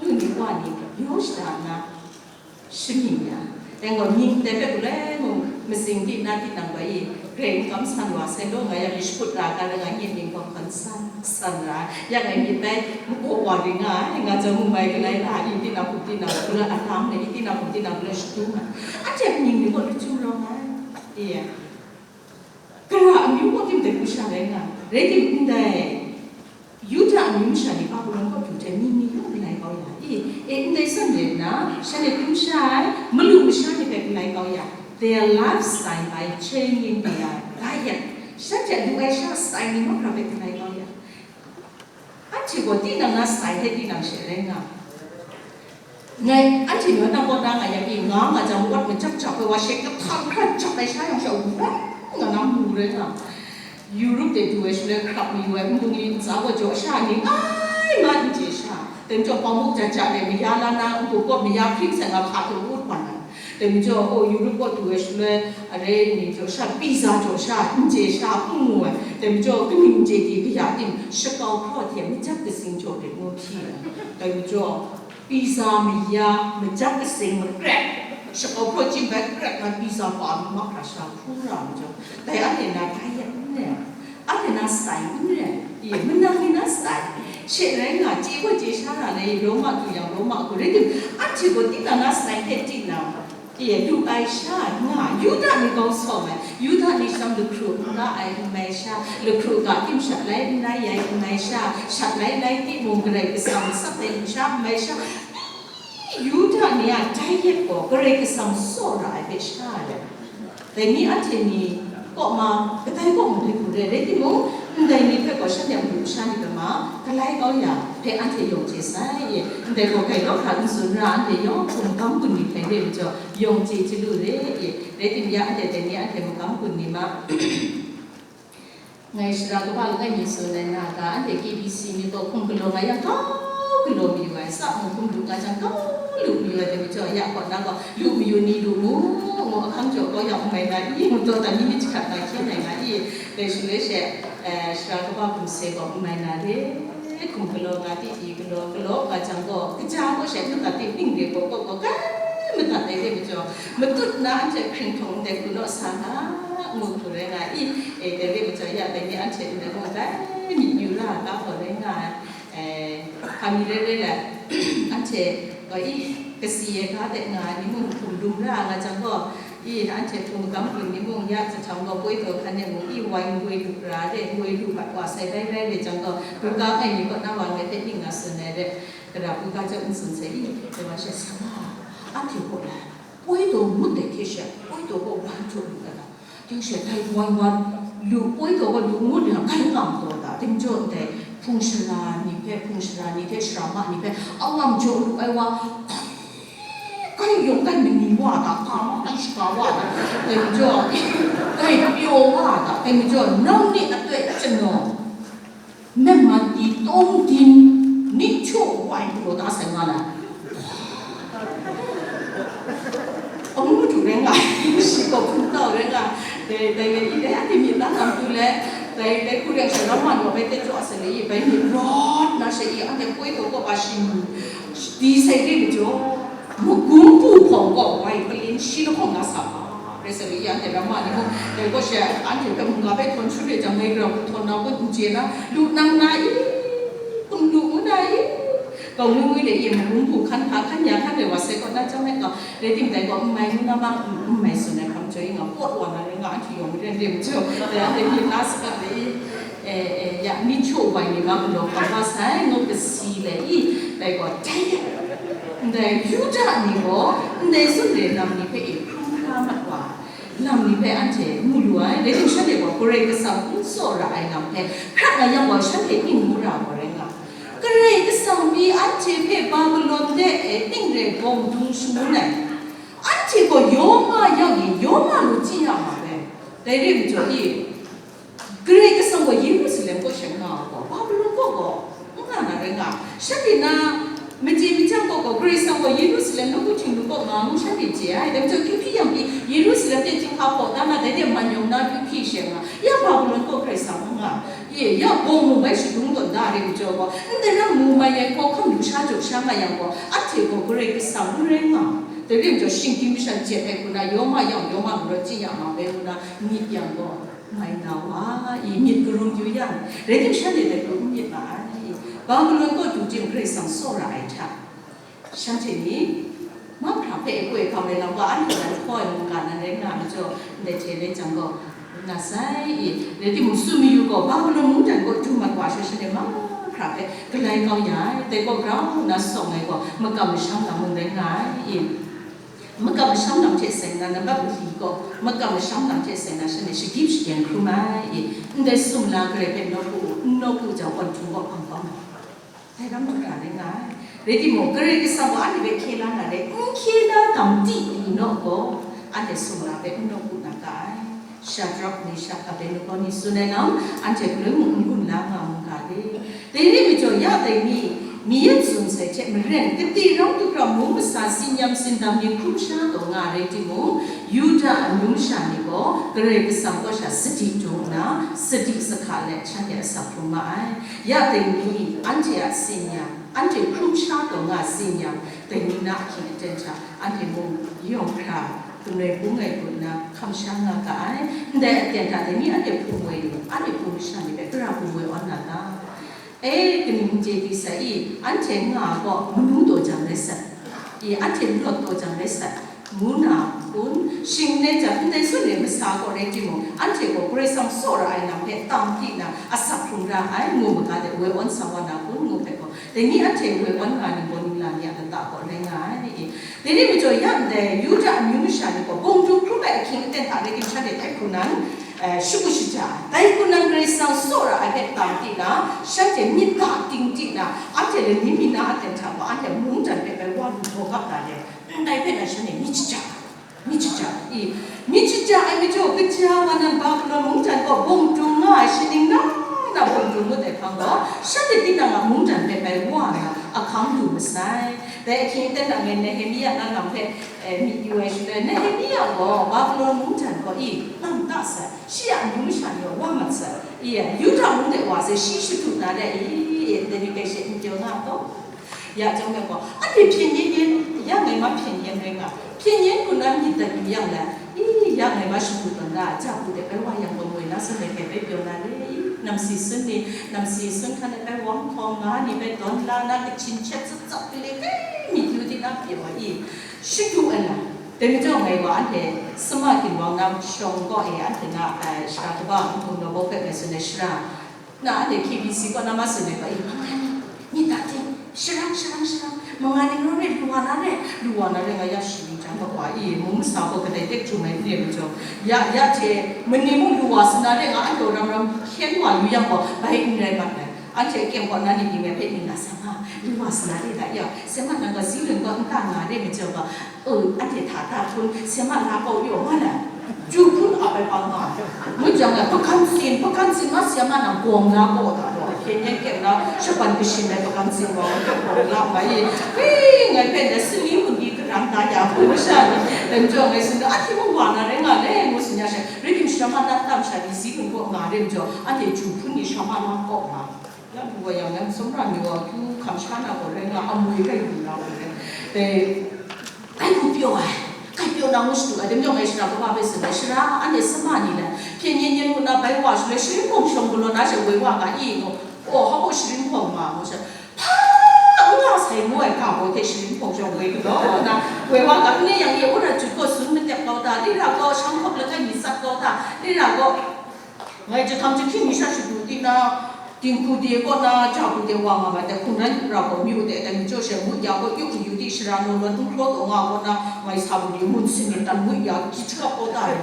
nu ni wa ni, yaw shada nna, shamying ya. Dai gaw mying dai hpe galoi mung, matsing di na tinang gaw e, grai n kamsan wa sai law, nga yang myit shakut ra ga rai nga, nye mying gaw hkawn san, san ra, ya ngai myit dai makaw wa ring nga ai, nga jang mung mai galai la, i tinang hkum tinang galoi alam le, i tinang hkum tinang galoi shadum ai. Anhte mying ni gaw lachyum rawng ai. Iya. Gara amyu kaw tim dai hku sha rai nga, rai tim ndai Yuda amyu masha ni Babilon kaw du hte mying ni yawng galai kau ya i? E, ndai san rai nna, shanhte hkrum sha ai, malu masha ni hpe galai kau ya. Their lifestyle by changing their diet. Shanhte lu ai sha style ni mahkra hpe galai kau ya. Anhte gaw tinang na style hte tinang she rai nga. Ngai, anhte ni nang kaw na nga yang e, nga nga jang, wat majak jak ai wa she, kahtang hkra jak ai sha yang sha, wang nga na mu rai nga. Europe de du ai shaloi, hkrap mayu ai nbungli ntsa gaw jaw sha ni, ai, ma n chye sha. Dai majaw, pawmuk jat jat de maya la na, npu kaw maya hpring sai nga hka hte wut wa na. Dai majaw, o, Europe kaw du ai shaloi, are ni jaw sha, pizza jaw sha, n chye sha, n mu ai. Dai majaw, kaning chye di kaya tim, shakau hpraw hte majak katsing jaw de ngu hpyi ai. Dai majaw, pizza maya, majak katsing makret, shakau hpraw chyim bai kret nga pizza pa mi mahkra sha hkru ra majaw, dai anhte na diet n rai, anhte na style n rai, ye, manang ni na style, she rai nga, chye gaw chye sha ra na, ye, Roma du yang Roma hku rai tim, anhte gaw tinang na style hte tinang, ye, lu ai sha nga, Yuda ni kau sawm ai, Yuda ni shang lahkru n la ai n mai sha, lahkru ga tim shat lai n lai ai n mai sha, shat lai lai timung Karai Kasang masak ai nsha n mai sha, Yuda ni a diet gaw Karai Kasang tsawra ai hpe sha ai. Dai ni anhte ni kaw ma, kadai kaw mung hpe hku re, rai timung, ndai ni hpe gaw shanhte a matu masha ni hpe ma, galai kau ya hpe anhte yawng chye sai, ndai gaw grai law hkra n tsun ra, anhte yawng hkum magam gun ni hpe re majaw, yawng chye chyalu re, rai timung ya anhte dai ni anhte magam gun ni ma. Ngai sara kaba langai mi tsun ai na ga, anhte K B C ni gaw hkum galaw nga yang, kau galaw mayu ai, sa mung hkum lu nga jang, kau lu mayu ai, dai majaw, ya kaw na gaw, lu mayu ni lu mu, ngu ahkang jaw kau yang n mai na i, ngu taw dan ni myit jahkrat na hkyen ai nga i, dai shaloi she, eh, sara kaba hkum se gaw n mai na re, hkum galaw nga ti i, galaw, galaw nga jang gaw, kaja gaw she, nta ting ning re gaw, gaw, gaw, kai madat ai, dai majaw, matut na anhte hkring hkrung ndai hku naw sa nga, ngu hku rai nga i, e, dai re majaw ya, dai ni anhte ndai mung dai myit yu ra ga gaw rai nga ai, e, hpa mi rai rai let, anhte gaw i, kasi ai ga de nga ai ni mung hkum dum ra nga jang gaw, i, anhte hpung magam hpun ni mung ya zahtawng gaw, poi taw hkan e mung i, wai ngoi lu ra re, ngoi lu mat wa sai rai rai re jang gaw, buga ai ni kaw na wa ngai hpe ning nga tsun ai re, gara buga chyawm n tsun sai i, dai wa she sa nga, anhte gaw lai. Poi taw ngut ai hte she, poi taw gaw wan jaw lu ai ta? Dai she, dai wan wan lu, poi taw gaw lu ngut yang, dai ngam taw ta? Dai majaw ndai hpung shara ni hpe, hpung shara ni hte shara ma ni hpe, a ngam jaw lu ai wa, kai yawng kai mani wa ta, ka ma kai shaga wa ta? Dai majaw, kai pyaw wa ta? Dai majaw, nang ni a tut chyanawng, แม่มัน di tawng din ni htaw wai galaw da sai nga na. Amu du rai nga, shi gaw hpung tau rai nga, dai, dai le, i dai, anhte myit na lam tu le, Dai, dai hku rai sha, ramma ni bai teng jaw a sa le i, bai myit rawt na sha i, anhte poi taw kaw ba shi ni, di sai de majaw, magum bu hpawng gaw wai palin shi lahkawng na sa ma, rai sa le i, anhte ramma ni mung, dai kaw sha, anhte hpe mungga bai htawn shu re jang, ngai grau hku htawn na kun n chye na, lu nang na i, kun lu ngu na i, kau ngwi ngwi le i, magum bu hkan hpa, hkan ya hkan re wa sai kaw na jang e kaw, Rai tim dai gaw, n mai ngu na ma, n mai tsun ai hkam jaw i nga, pawt wa na rai nga, anhte yawng ren rim jaw, dai a dai myit na sagat dai i, eh, eh, ya, myit hkyaw wai ni ma galaw hkam wa sai, ngu kasi le i, dai gaw, dai ya, ndai Yuda ni gaw, ndai zun re lam ni hpe e hkrum hkra mat wa, lam ni hpe anhte mu lu ai, rai tim shanhte gaw, Karai Kasang n tsawra ai lam hpe, hkrak nga yang gaw, shanhte ning mu ra gaw rai nga. Karai Kasang pyi anhte hpe Babilon de e ning rai bawng dung shangun ai. Anhte gaw yawma yau yin, yawma lu chyi ya ma ai. Dai re majaw i, Karai Kasang gaw Yerusalem kaw sha nga gaw, Babilon kaw gaw n nga na rai nga. Shanhte na machye machyang kaw gaw, Karai Kasang gaw Yerusalem nawku htingnu kaw nga ngu shanhte chye ai. Dai majaw, hkying hpyi yang pyi, Yerusalem de chyinghka hpaw da na, dai de man yawng na hkying hpyi she nga. Ya Babilon kaw Karai Kasang n nga. Ye, ya bawng mu bai shadung tawn da re majaw gaw, ndai ram mu mai ai hkawhkam lusha jaw sha nga yang gaw, anhte gaw Karai Kasang n rai nga. Dai rai majaw, shinggyim masha jet ai hku na, yawma yang yawma marawt chyi ya ma bai ngu na myit yang gaw, mai na wa i, myit karung yu yang, rai tim shanhte dai hku n myit ma ai. Babilon kaw du tim Karai Kasang tsawra ai hta, Shanhte ni, mahkra hpe e koi hkam ai lam wa, anhte nan hkaw ai mungga nan rai nga ai majaw, ndai hte rai jang gaw, na sai i, rai timung, tsun mayu gaw, Babilon mungdan kaw du mat wa, sha shanhte mahkra hpe galai kau ya ai, dai gaw grau nna sawng ai gaw, makam masham lam mung rai nga ai i, makam masham lam hte seng na, nambat mali gaw, makam masham lam hte seng na, shanhte shadip shaden hkrum ai i, ndai sumla Karai hpe nawku, n nawku jang, wan htung gaw hpang kau ai. Dai lam du hkra rai nga ai. Rai timung, Karai Kasang gaw anhte hpe hkye la na re, n hkye la dam di di naw gaw, anhte sumla hpe n nawku na ga ai. Shadrak, Meshak, Abednego ni tsun ai lam, anhte galoi mung n gun la nga mu ga le. Dai ni majaw, ya dai ni, mi yet tsun sai hte maren, kade rawng du hkra mung masa, tsin yam tsindam ni hkrum sha taw nga rai timung, Yuda amyu masha ni gaw Karai Kasang kaw sha sadi dung nna, sadi sahka let shanhte asak hkrum ma ai. Ya dai ni, anhte a tsin yang, anhte hkrum sha taw nga tsin yang, dai ni na ahkying aten hta, anhte mung yawng hkra, galoi bung ai gun nna hkam sha nga ga ai. Ndai aten hta, dai ni anhte hpung woi ni, anhte hpung masha ni hpe gara hpung woi awn na ta? E, kaning n chye di sai i, anhte nga gaw manu taw jang rai sai, i, anhte lawt taw jang rai sai, ngu na kun, shing n rai jang, ndai zawn e masa gaw rai timung, anhte gaw Karai Kasang tsawra ai lam hpe tam di na, asak hkrung ra ai, ngu maga de, woi awn sa wa na kun, ngu hpe gaw, dai ni anhte woi awn nga ni gaw, ningla ni a lata gaw rai nga ai, i, dai ni majaw, ya ndai Yuda amyu masha ni gaw, bawng du hkrum ai ahkying aten hta rai tim, shanhte hpe hku nan, eh, shagu shaja ai. Dai hku nan Karai Kasang tsawra ai hpe tam di na, shanhte myit ga ting di na, anhte lani mi na aten hta gaw, anhte mungdan hpe bai wa lu hkawhkap na le, ndai hpe nan shanhte myit shaja ai. Myit shaja i, myit shaja ai majaw, kaja wa nan Babilon mungdan gaw bawng dung nga ai, shaning na na bawng dung ngut ai hpang gaw, shanhte tinang a mungdan hpe bai wa na ahkang du masai. Dai ahkying aten na ngai Nehemia na lam hpe, eh, myit yu ai shaloi, Nehemia gaw Babilon mungdan gaw i, lam ta sai, shi a amyu masha ni gaw wa mat sai, i, Yuda mung de wa sai, shi shadu na re i, dedication n kyaw nga gaw. Ya chyawm gaw, anhte hpyen yen yen, ya ngai ma hpyen yen rai nga, hpyen yen hku na myit dat yu yang le, i, ya ngai ma shadu tawn da, ja hku de bai wa yang gaw moi na, sangai hpe bai pyaw na le, i, namsi sun ni, namsi sun hkan e bai wang hkawng nga ni bai tawn la na, kachin chyet tsat tsat gale, i, myit yu di na pyaw ai, i, shadu ai lam. Dai majaw ngai gaw anhte sama ginwang na shawng gaw e, anhte na, eh, shara kaba n hkum law bawk hpe ngai tsun ai shara, na anhte K B C kaw na ma tsun ai gaw, e, manga ni, myit dat ting, sharang, sharang, sharang, manga ni rawt re, lu wa na re, lu wa na re, nga ya shi ni jang gaw, e, mung masa gaw kadai tek htum ai n re majaw, ya, ya hte, mani mung lu wa sa na re, nga anhte ram ram hkyen wa yu yang gaw, bai n rai mat ai. Anhte kyem kaw na ni mying ai hpe mying na, sema, lu wa sa na re da ya, sema nang gaw zi lun kaw nta nga re majaw gaw, o, anhte hta da hkun, sema la kaw yaw nga na, ju hkun ap ai pa nga, ngut jang na, pakan tsin, pakan tsin ma sema nang gawng na kaw da gaw, hpyen yen kyem na, shapan kashin ai pakan tsin gaw, gawng la nga ye, wi, ngai hpe na sini hkun di karan da ya hkun masha ni, dai majaw ngai tsun da, a hti mung wa na rai nga le, ngu tsun ya she, rai tim sha, Shama na tam sha ni zi hpung kaw nga re majaw, anhte ju hpun ni shama na kaw nga. Ya du wa yang nan sumra ni wa kyu hkam sha na gaw rai nga, amwi rai lu na gaw rai. Dai, dai ku pyaw ai, kai pyaw na ngu shadu ai, dai majaw ngai shara kaba bai sin ai, shara anhte sama ni le, hpyen yen yen ngu na bai wa shaloi, sharin hpawng shawng galaw na she woi wa ga i gaw, oh, hpa gaw sharin hpawng ma ngu she, hpa n nga sai ngu ai ga gaw hte sharin hpawng shawng woi galaw na, woi wa ga, n ne yang ye, wora jut gaw sun matep kau ta, lira gaw shang hkawk langai mi tsat kau ta, lira gaw, ngai jahtam jahkying ni sha shadu di na, dinghku de kaw na, ja hku de wa nga ma, dai hkungran ra gaw myu de, dai majaw she mut ya gaw, yu yu di shara naw nawn n hkraw taw nga kaw na, ngai sa bu ni mun sin ni tan mut ya, ki hkap kaw ta yu.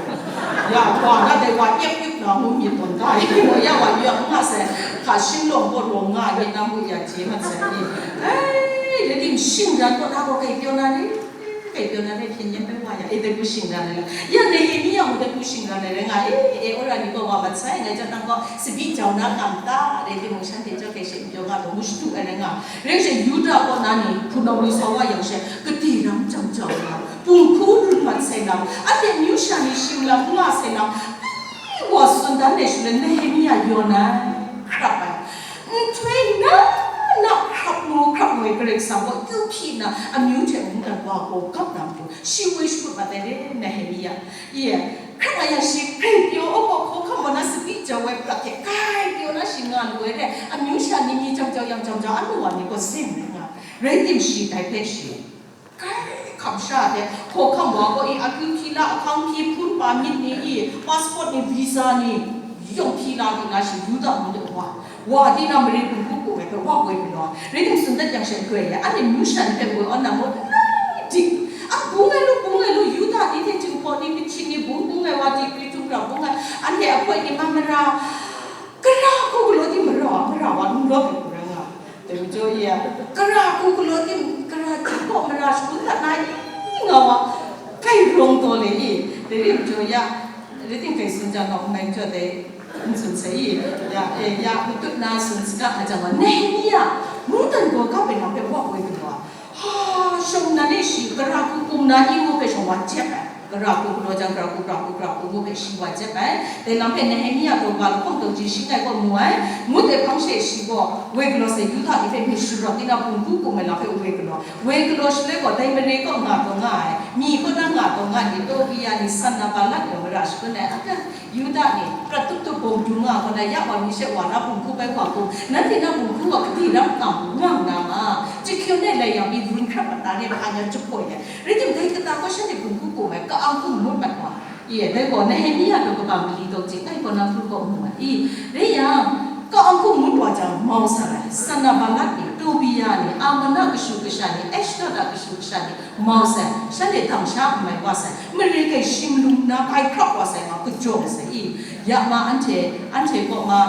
Ya, wa na dai wa yep yep na ngu myit tawn ta yu, ya wa yu ya nga sai, hka shinglawng kaw rawng nga ni na mut ya je mat sai ni. Ai, dai tim shingran kaw na gaw kai pyaw na ni. Kai pyaw na rai hpyen yen bai wa ya, e, dai ku shingran ai la. Ya Nehemia mung dai ku shingran ai rai nga, e, e, wora ni gaw wa mat sai, ngai jahtam gaw, sabi jau na kam ta, rai timung shanhte jau hkrai she n pyaw nga, gaw mu shadu ai rai nga. Rai she Yuda kaw na ni, hpunau ni sa wa yang she, kade ram jam jau nga, punghku run mat sai lam, anhte amyu sha ni shing lam n nga sai lam, ai, wa tsun dan ai shaloi Nehemia yawn ai, hkrap ai. Nhtoi na na hkrap ngu hkrap ngu ai Karai Kasang gaw kyu hpyi nna, amyu hte mungdan wa gaw gap na matu, shi woi shakut mat ai re, Nehemia. Ye, hkrap nga yang shi hkrai pyaw, o gaw hkawhkam gaw na sabi jau ai prat hte, hkrai pyaw na shi nga lu ai re, amyu sha ni mi jam jau yang jam jau, anu wa ni gaw zem rai nga, rai tim shi dai hpe shi. Kai hkam sha de, hkawhkam wa gaw i, akyu hpyi la, ahkang hpyi, hpun pa myit ni i, passport ni, visa ni, yawng hpyi la di na shi, Yuda mung de wa, wa di na mare bungku ku ai hpe wa woi galaw, rai tim tsun dat yang she, goi ai, anhte myu sha ni hpe woi awn na mung, nai dik, a bung ai lu, bung ai lu, Yuda ni hte Jinghpaw ni, Kachin ni, bung bung ai wa, dikri htum hkra bung ai, anhte ahpoi ni ma mara, Kara hku galaw tim mara, mara wa n lawt ai hku rai nga. Dai majaw i a, kara hku galaw tim, kara hku gaw mara shangun dat na i nga wa, kai rawng taw le i, dai ri majaw ya, rai tim kai tsun jang gaw n mai majaw dai n tsun sai i, ya, e, ya, matut na tsun saga nga jang gaw, Nehemia, mungdan gaw kap ai lam hpe wa woi galaw a, Ha, shawng nnan e shi, kara hku kum na i ngu hpe shawng wa jep ai. Kara hku galaw jang, kara hku, kara hku, kara hku ngu hpe shi wa jep ai. Dai lam hpe Nehemia gaw ga lahkawng taw ji shi ngai kaw mu ai. Ngut ai hpang she shi gaw, woi galaw sai Yuda ni hpe myit sharawt di na, bungku kum ai lam hpe woi galaw. Woi galaw shaloi gaw, dai mare kaw nga taw nga ai, mi kaw na nga taw nga ai ni, Tobia ni, Sanballat gaw mara shakun ai, a, Yuda ni, prat tup tup bawng dung nga, kaw na ya wa mi she wa na bungku bai wa hku, nanhte na bungku wa kadi ram kam nga na ma, jahkyawn e lai yang mi run hkrap mat na re, hpa nyan jahpaw ya. Rai tim, dai kata gaw shanhte bungku kum ai, ka-ang hku ngut mat wa. Ye, dai gaw Nehemia gaw kaba mali daw jing ai kaw na hku kaw mu ai. I, rai yang, ka-ang hku ngut wa jang, mau sa ai, Sanballat ni, Tobia ni, Ammon a kashu kasha ni, Ashdod a kashu kasha ni, Mau sai, shanhte dang sha n mai wa sai, mare kai shi malum na kai hkrap wa sai nga, kajawng sai i, ya ma anhte, anhte kaw ma,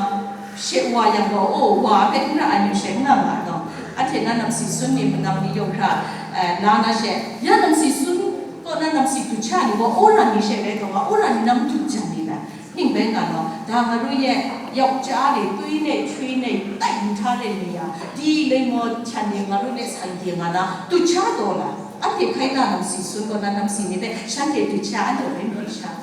she wa yang gaw, o, wa hpe n ra ai ni she n nga nga gaw, anhte na namsi sun ni, manang ni yawng hkra, eh, la na she, ya namsi sun kaw na namsi du hkya ni gaw, wora ni she rai taw nga, wora ni na madu jan ni na, Ning bai nga law, da nga ru ye, yawk ja le, twi le, htwi le, tai nhtare le ya, di le maw htan le nga ru le san ye nga na, du hkya taw la, anhte hkai na namsi sun kaw na namsi ni hpe shanhte du hkya, anhte bai mari sha.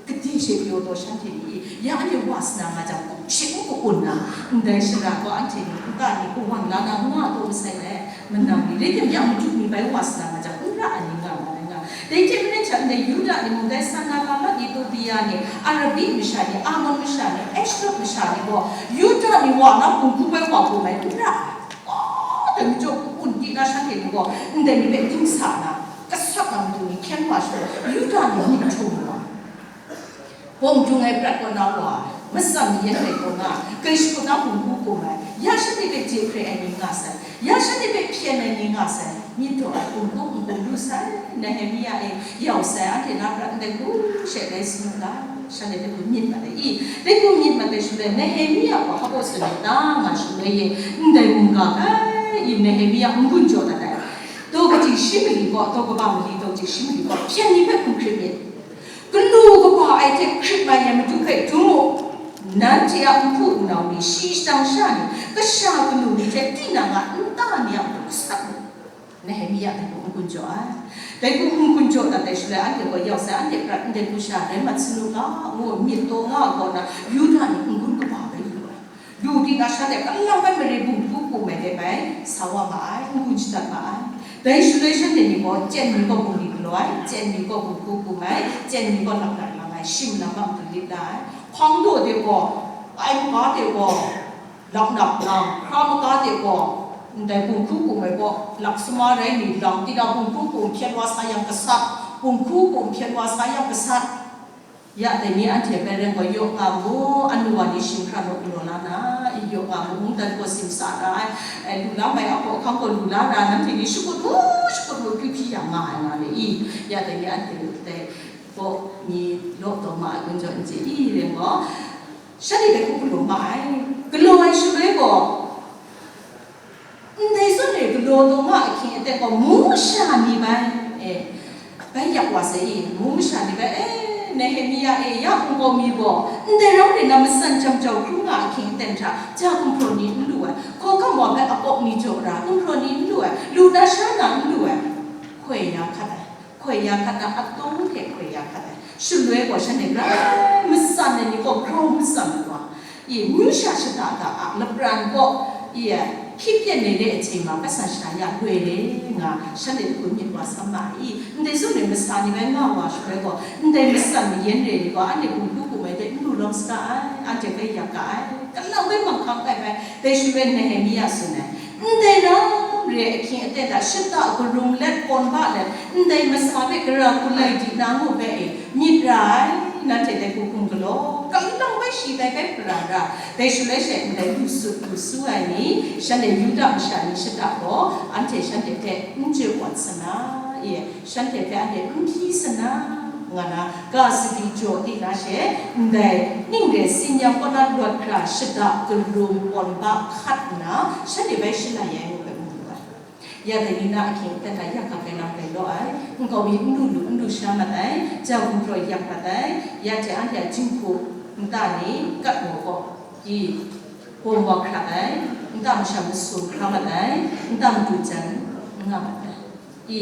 Kadi she pyaw taw shanhte ni, ya anhte wa sa na nga jang, hkum hpyi n ku-un na, ndai shara gaw anhte ni, nta ni, kawan la na nga taw masai le. Manang ni, rai tim yang, Madu ni bai wa sa na nga jang, n ra ai ni nga ma ai nga. Dai hte maren sha ndai Yuda ni mung, dai Sanballat ni, Tobia ni, Arabi masha ni, Ammon masha ni, Ashdod masha ni gaw, Yuda ni wa na hpung hku bai wa hku mai n ra ai. Oh, dai majaw, hpung di na shanhte ni gaw, ndai ni hpe dingsa na, kasak na matu ni hkyen wa shaloi, Yuda ni myit htum wa. Bawng dung ai prat kaw na wa, matsan ni yan rai kaw na, kai shakut na hpung hku kum ai, ya shanhte hpe je hkrai ai ni nga sai, ya shanhte hpe hpyen ai ni nga sai, myit daw ai hpung hku n kum lu sai, Nehemia e, yau sai, anhte na prat ndai hku she dai sanu ga, shanhte dai hku myit mat ai i, dai hku myit mat ai shaloi, Nehemia gaw hpa baw sanu ta nga shaloi e, ndai mungga kai i Nehemia n gun jaw dat ai. Daw kaji shi mali kaw, daw kaba mali daw kaji shi mali kaw, hpyen ni hpe hkum hkrit myit. Galu kaba ai hte hkrit mai ai Madu hpe dum u, nanhte a nhpu nnau ni, shi shadang sha ni, kasha kanu ni hte tinang a nta ni a matu gasat mu. Nehemia hpe dum u. kun jaw ai. Dai hku n kun jaw dat ai shaloi, anhte gaw yau sai, anhte prat ndai hku sha rai mat sa nu ga, ngu myit taw nga ai kaw na, Yuda ni n-gun kaba bai lu ai. Lu di na shanhte, kalang bai mare bum hku bum ai hte bai sa wa ma ai, n-gun shadat ma ai. Dai shaloi shanhte ni gaw, chyen mi gaw bum li galaw ai, chyen mi gaw bum hku bum ai, chyen mi gaw lap na lang ai, shim lam a matu lit la ai. Hpang daw de gaw, ai maka de gaw, lap na lang, hkra maka de gaw, ndai bum hku bum ai gaw, lap suma rai mi lang, tinang bum hku bum hpyen wa sa yang gasat, bum hku bum hpyen wa sa yang gasat. Ya dai ni anhte hpe rai gaw yaw nga mu, anu wa ni shing hkra naw galaw la na, i yaw nga mu, mungdan gaw sim sa na ai, e, lu la mai a hkawhkam gaw lu la na, nanhte ni shakut mu, shakut mu, hpyi hpyi yang nga ai nga le i, ya dai ni anhte dai gaw ni law taw ma ai kun jaw n chye i, rai gaw, shanhte dai hku galaw ma ai, galaw ai shaloi gaw, ndai zawn e galaw taw nga ahkying aten gaw, mung masha ni bai, e, bai yak wa sai i, mung masha ni bai, e, Nehemia e, ya hkungkau mi gaw, ndai ram rai na matsan jam jau hkrum nga ahkying aten hta, ja gumhpraw ni n lu ai, hkawhkam wa hpe akawk ni jaw ra, gumhpraw ni n lu ai, lu na sha na n lu ai, hkoi ya hkat ai. Hkoi ya hkat na, atawng hte hkoi ya hkat ai. Shaloi gaw shanhte grai matsan ai ni gaw grau matsan ai wa, i, amyu sha shada da a lapran gaw, i, hpyi pyen ai re ai hte ma, kasa sha ya loi re nga, shanhte hku myit wa sam ma ai. I, ndai zawn e masa ni bai nga wa shaloi gaw, ndai matsan mayan re ni gaw, anhte bum hku bum ai hte n lu lawm saga ai, anhte grai yak ga ai. Kalang bai manghkang ai bai, dai shaloi Nehemia tsun ai. Ndai ram re ahkying aten hta shada karum let, kawn ba let, ndai masa hpe gara hku lai di na ngu hpe e, myit ra ai, nanhte dai hku hkum galaw, kalang bai shi dai bai hparan ra, dai shaloi she ndai lu sut lu su ai ni, shanhte Yuda masha ni shada gaw, anhte shanhte hte n chye wat sa na, e, shanhte hpe anhte n hpyi sa na, nga na, ga sadi jaw di na she, ndai ning re tsin yang kaw na lawt hkra shada karum kawn ba hkat nna, shanhte bai shalai ai ngu hpe mu lu ai. Ya dai ni na ahkying aten hta yak hkak ai lam rai law ai, nkau mi n lu lu, n lu sha mat ai, ja gumhpraw yak mat ai, ya hte anhte a jinghku nta ni kat maw kaw, i, gawng wa hkrat ai, nta masha masum hkra mat ai, nta madu jan n nga mat ai. I,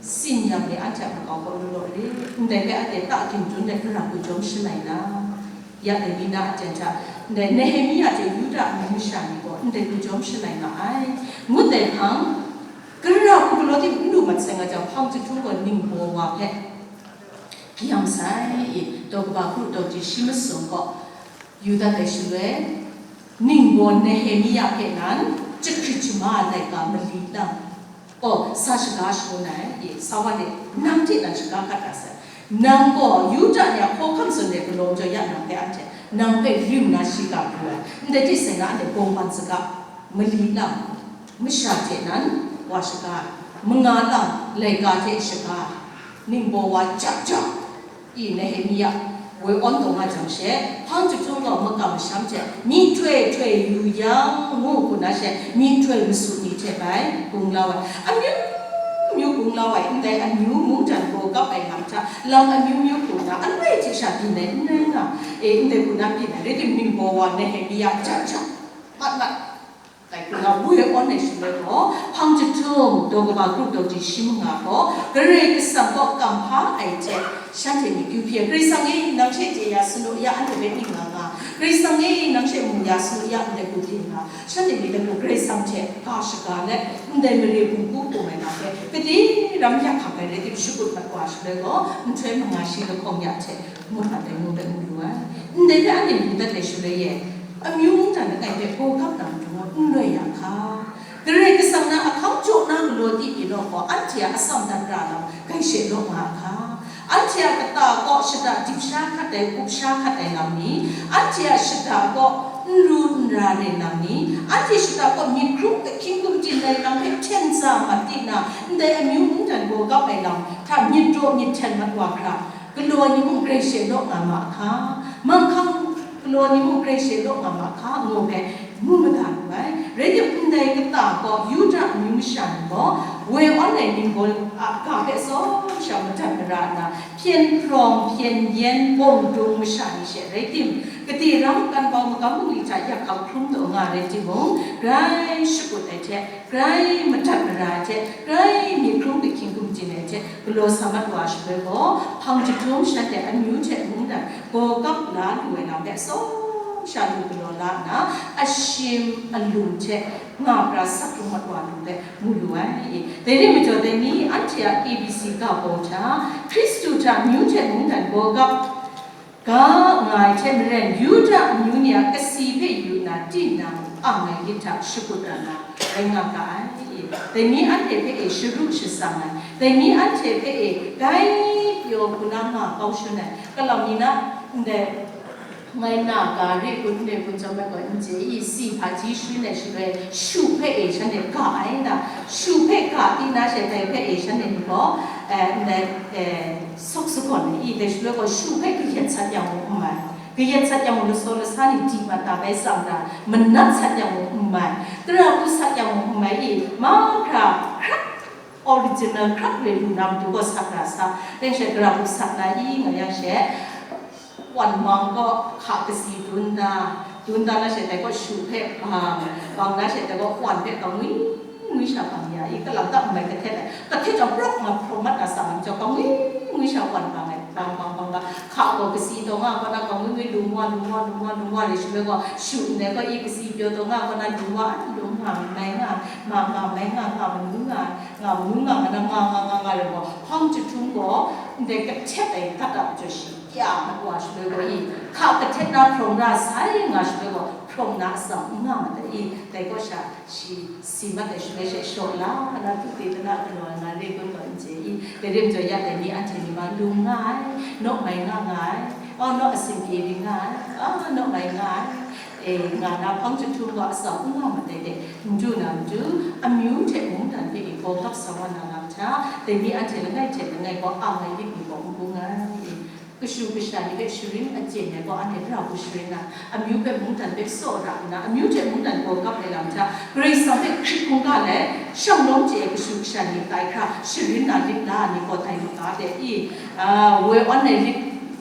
tsin yang ni anhte a makau kaw lu law re, ndai hpe anhte ta ginjun let gara hku jawm shalai na, ya dai ni na aten hta, ndai Nehemia hte Yuda amyu masha ni gaw ndai hku jawm shalai ma ai. Ngut ai hpang, gara hku galaw tim n lu mat sai nga jang, hpang jahtum gaw ningbaw wa hpe yang sai, i, daw kaba kru daw ji shi masum gaw, Yuda dai shaloi, ningbaw Nehemia hpe nan, jahkrit jama ai laika mali lam, oh, sa shaga shangun ai, e, sa wa de, nang hte nan shaga hkat da sai. Nang gaw Yuda ni a hkawhkam zawn de galaw jaw ya nang hpe anhte, nang hpe rim na shi ga pru ai, ndai hte seng na anhte bawng ban saga, mali lam, masha hte nan wa shaga, manga lam, laika hte shaga, ningbaw wa jap jap, i Nehemia woi awn taw nga jang she, hpang jahtum gaw makam masham hte myihtoi htoi yu yang, ngu hku na she, myihtoi masu ni hte bai gunglau ai. Amyu myu gunglau ai, ndai amyu mungdan gaw kap ai lam hta, lam amyu myu hku na, aloi hte sha byin ai n rai nga, e, ndai hku na byin ai, rai timung, ningbaw wa Nehemia jat jat, mat mat, Dai hku na woi awn ai shaloi gaw, hpang jahtum, daw kaba grup daw ji shi manga gaw, Karai Kasang kaw kamhpa ai hte, shanhte myit kyu hpyi ai, Karai Kasang e, nang she chye ya sanu ya, anhte hpe ning nga nga, Karai Kasang e, nang she mu ya sanu ya, ndai hku byin nga, shanhte myit dai hku Karai Kasang hte ga shaga let, ndai mare bungku bung ai na hpe, kade ram yak hkak ai rai tim, shakut mat wa shaloi gaw, nhtoi manga shi lahkawng ya hte, ngut mat ai ngu let n lu ai. Ndai hpe anhte lu dat ai shaloi e, amyu mungdan langai hpe gaw gap na matu n loi ya hka, Karai Kasang na ahkang jaw na galaw di pyi law gaw, anhte a atsam dan ra lam grai she law nga hka, anhte a kata kaw shada dip sha hkat ai, up sha hkat ai lam ni, anhte a shada kaw n ru n ra re lam ni, anhte shada kaw myit hkrum kahkying gumtin ai lam hpe hten tsa mat di na, ndai amyu mungdan gaw gap ai lam hta myit daw myit hten mat wa hkra, galaw ai ni mung grai she law nga ma hka, manghkang galaw ai ni mung grai she law nga ma hka, ngu hpe, mu mada lu ai. Rai timung, ndai kata gaw Yuda amyu masha ni gaw woi awn ai ninggaw a ga hpe tsawm sha madat mara nna, hpyen hprawng, hpyen yen, bawng dung masha ni she rai tim, gade rau kan bau magam bungli hta yak hkam hkrum taw nga rai timung, grai shakut ai hte, grai madat mara ai hte, grai myit hkrung ahkying hkum chyen ai hte galaw sa mat wa ai shaloi gaw, hpang jahtum shanhte amyu hte mungdan gawgap la lu ai lam hpe atsawm sha lu galaw la nna, ashim alum hte nga pra sak hkrung mat wa lu hpe mu lu ai. Dai rai majaw, dai ni anhte a K B C ga baw hta, Hkristu hta amyu hte mungdan gawgap ga nga ai hte maren, Yuda amyu ni a kasi hpe yu nna, tinang ang ai lit hta shakut dat na rai nga ga ai. Dai ni anhte hpe e sharu shatsang ai, dai ni anhte hpe e grai pyaw hkuna nga kau shun ai, kalam ni na, ndai ngai na ga re kun, re kun chyawm ai gaw n chye i, si hpaji sharin ai shaloi, shu hpe e shanhte ga ai nna, shu hpe ga ti na she, dai hpe e shanhte ni gaw, eh, ndai, eh, sawk sagawn ai i, dai shaloi gaw shu hpe kayat sat yang mung n mai, kayat sat yang mung lasaw lasa ni di mat na bai tsang ra, manat sat yang mung n mai, tara hku sat yang mung n mai i, mahkra hkrak original hkrak re lu na matu gaw sat ra sa, dai she tara hku sat na i, nga yang she, wan mang gaw hka kasi dun da, dun da na she, dai gaw shu hpe bang, bang na she, dai gaw wan hpe kangwi ngwi sha bang ya i, kalam ta n mai kahtet ai, kahtet jang prawk nga hpraw mat na sa lam jau, kangwi ngwi sha wan bang ai, bang, bang, bang, bang, hka gaw kasi taw nga, kaw na kangwi ngwi lung wa, lung wa, lung wa, lung wa, re shaloi gaw, shu ndai gaw i kasi pyaw taw nga, kaw na lung wa, lung nga, mai nga, ma nga, mai nga, nga manu nga, nga manu nga, nga na nga, nga, nga, nga, re gaw, hpang jahtum gaw, ndai kahtet ai gat a jaw shi, kya mat wa shaloi gaw i, hka kahtet na hprawng ra sai nga shaloi gaw, hprawng na atsam n nga mat ai i, dai kaw sha shi si mat ai shaloi she shaw la, na tu te tana galaw ai nga re kun gaw n chye i, dai rim jaw ya dai ni anhte ni ma lung nga ai, naw mai nga nga ai, aw, naw asin pye ring nga ai, a, naw mai nga ai, e, nga na hpang jahtum gaw atsam n nga mat ai de, n du na matu, amyu hte mungdan hpe i gawgap sa wa na lam hta, dai ni anhte langai hte langai gaw ang ai lit ni gaw n bung ai. Kashu kasha ni hpe sharin achyen ai gaw, anhte tara hku sharin na, amyu hpe mungdan hpe tsawra nna, amyu hte mungdan gawgap ai lam hta, Karai Kasang hpe hkrit hkungga let, shanglawm chye ai kashu kasha ni tai hkra sharin na lit la ai ni gaw dai maga de i, a, woi awn ai lit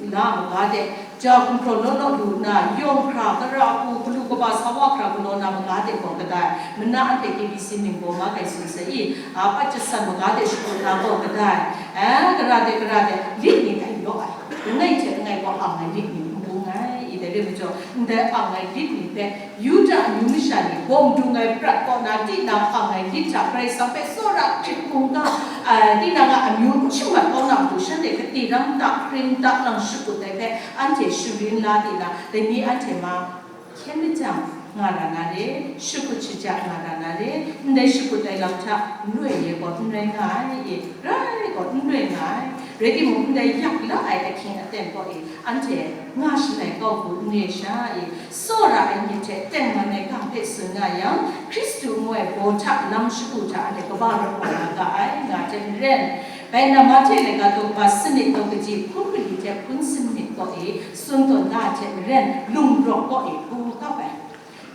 la maga de, ja gumhpraw law law lu nna, yawng hkra, tara hku, galu kaba sa wa hkra galaw na maga de gaw kadai, mana anhte K B C ningbaw ma kai tsun sai i, a, pat jasan maga de shakut na gaw kadai, a, kara de, kara de, lit ni dai law ai. Langai hte langai gaw ang ai lit ni n bung ai, i dai re majaw, ndai ang ai lit ni hpe Yuda amyu masha ni bawng dung ai prat kaw na, tinang ang ai lit hta Karai Kasang hpe tsawra hkrit hkungga, a, tinang a amyu n shamat kau na matu, shanhte kati ram ta, hkring ta lang shakut ai hpe anhte sharin la tinang, dai ni anhte ma hkyen lajang nga ra na re, shakut shaja nga ra na re, ndai shakut ai lam hta loi ai gaw n rai nga ai, e, rai gaw n rai nga ai. Rai timung, ndai yak la ai ahkying aten gaw e, anhte nga shalai kau hku n re sha, e, tsawra ai myit hte tengman ai ga hpe tsun nga yang, Hkristu ngu ai baw hta lam shagu hta anhte kaba rawt wa na ga ai, nga hte maren, bai na Mahte laika daw kaba sanit daw kaji hpun mali hte hpun sanit gaw e, tsun tawn da ai hte maren, lungrawk gaw e, gawgap ai.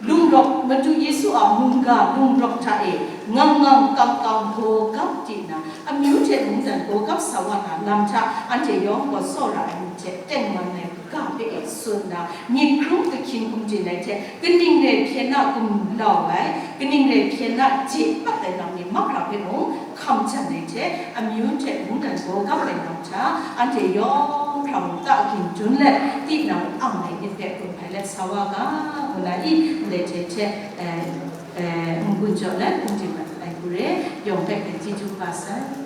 Lungrawk, Madu Yesu a mungga lungrawk hta e, ngang ngang kang kang gawgap di nna, amyu hte mungdan gawgap sa wa na lam hta, anhte yawng gaw tsawra ai myit hte tengman ai ga hpe e tsun nna, myit hkrung ahkying hkum chyen ai hte, kaning rai hpyen na gumlau ai, kaning rai hpyen na je pat ai lam ni mahkra hpe mung hkam jan ai hte, amyu hte mungdan gawgap ai lam hta, anhte yawng hkra mung ta gin dun let, tinang ang ai myit hpe gun hpai let sa wa ga, ngu na i, ndai hte hte, eh, eh, n-gun jaw let, n-, dim ai hku re, yawng hpe hpe chyeju kaba sai.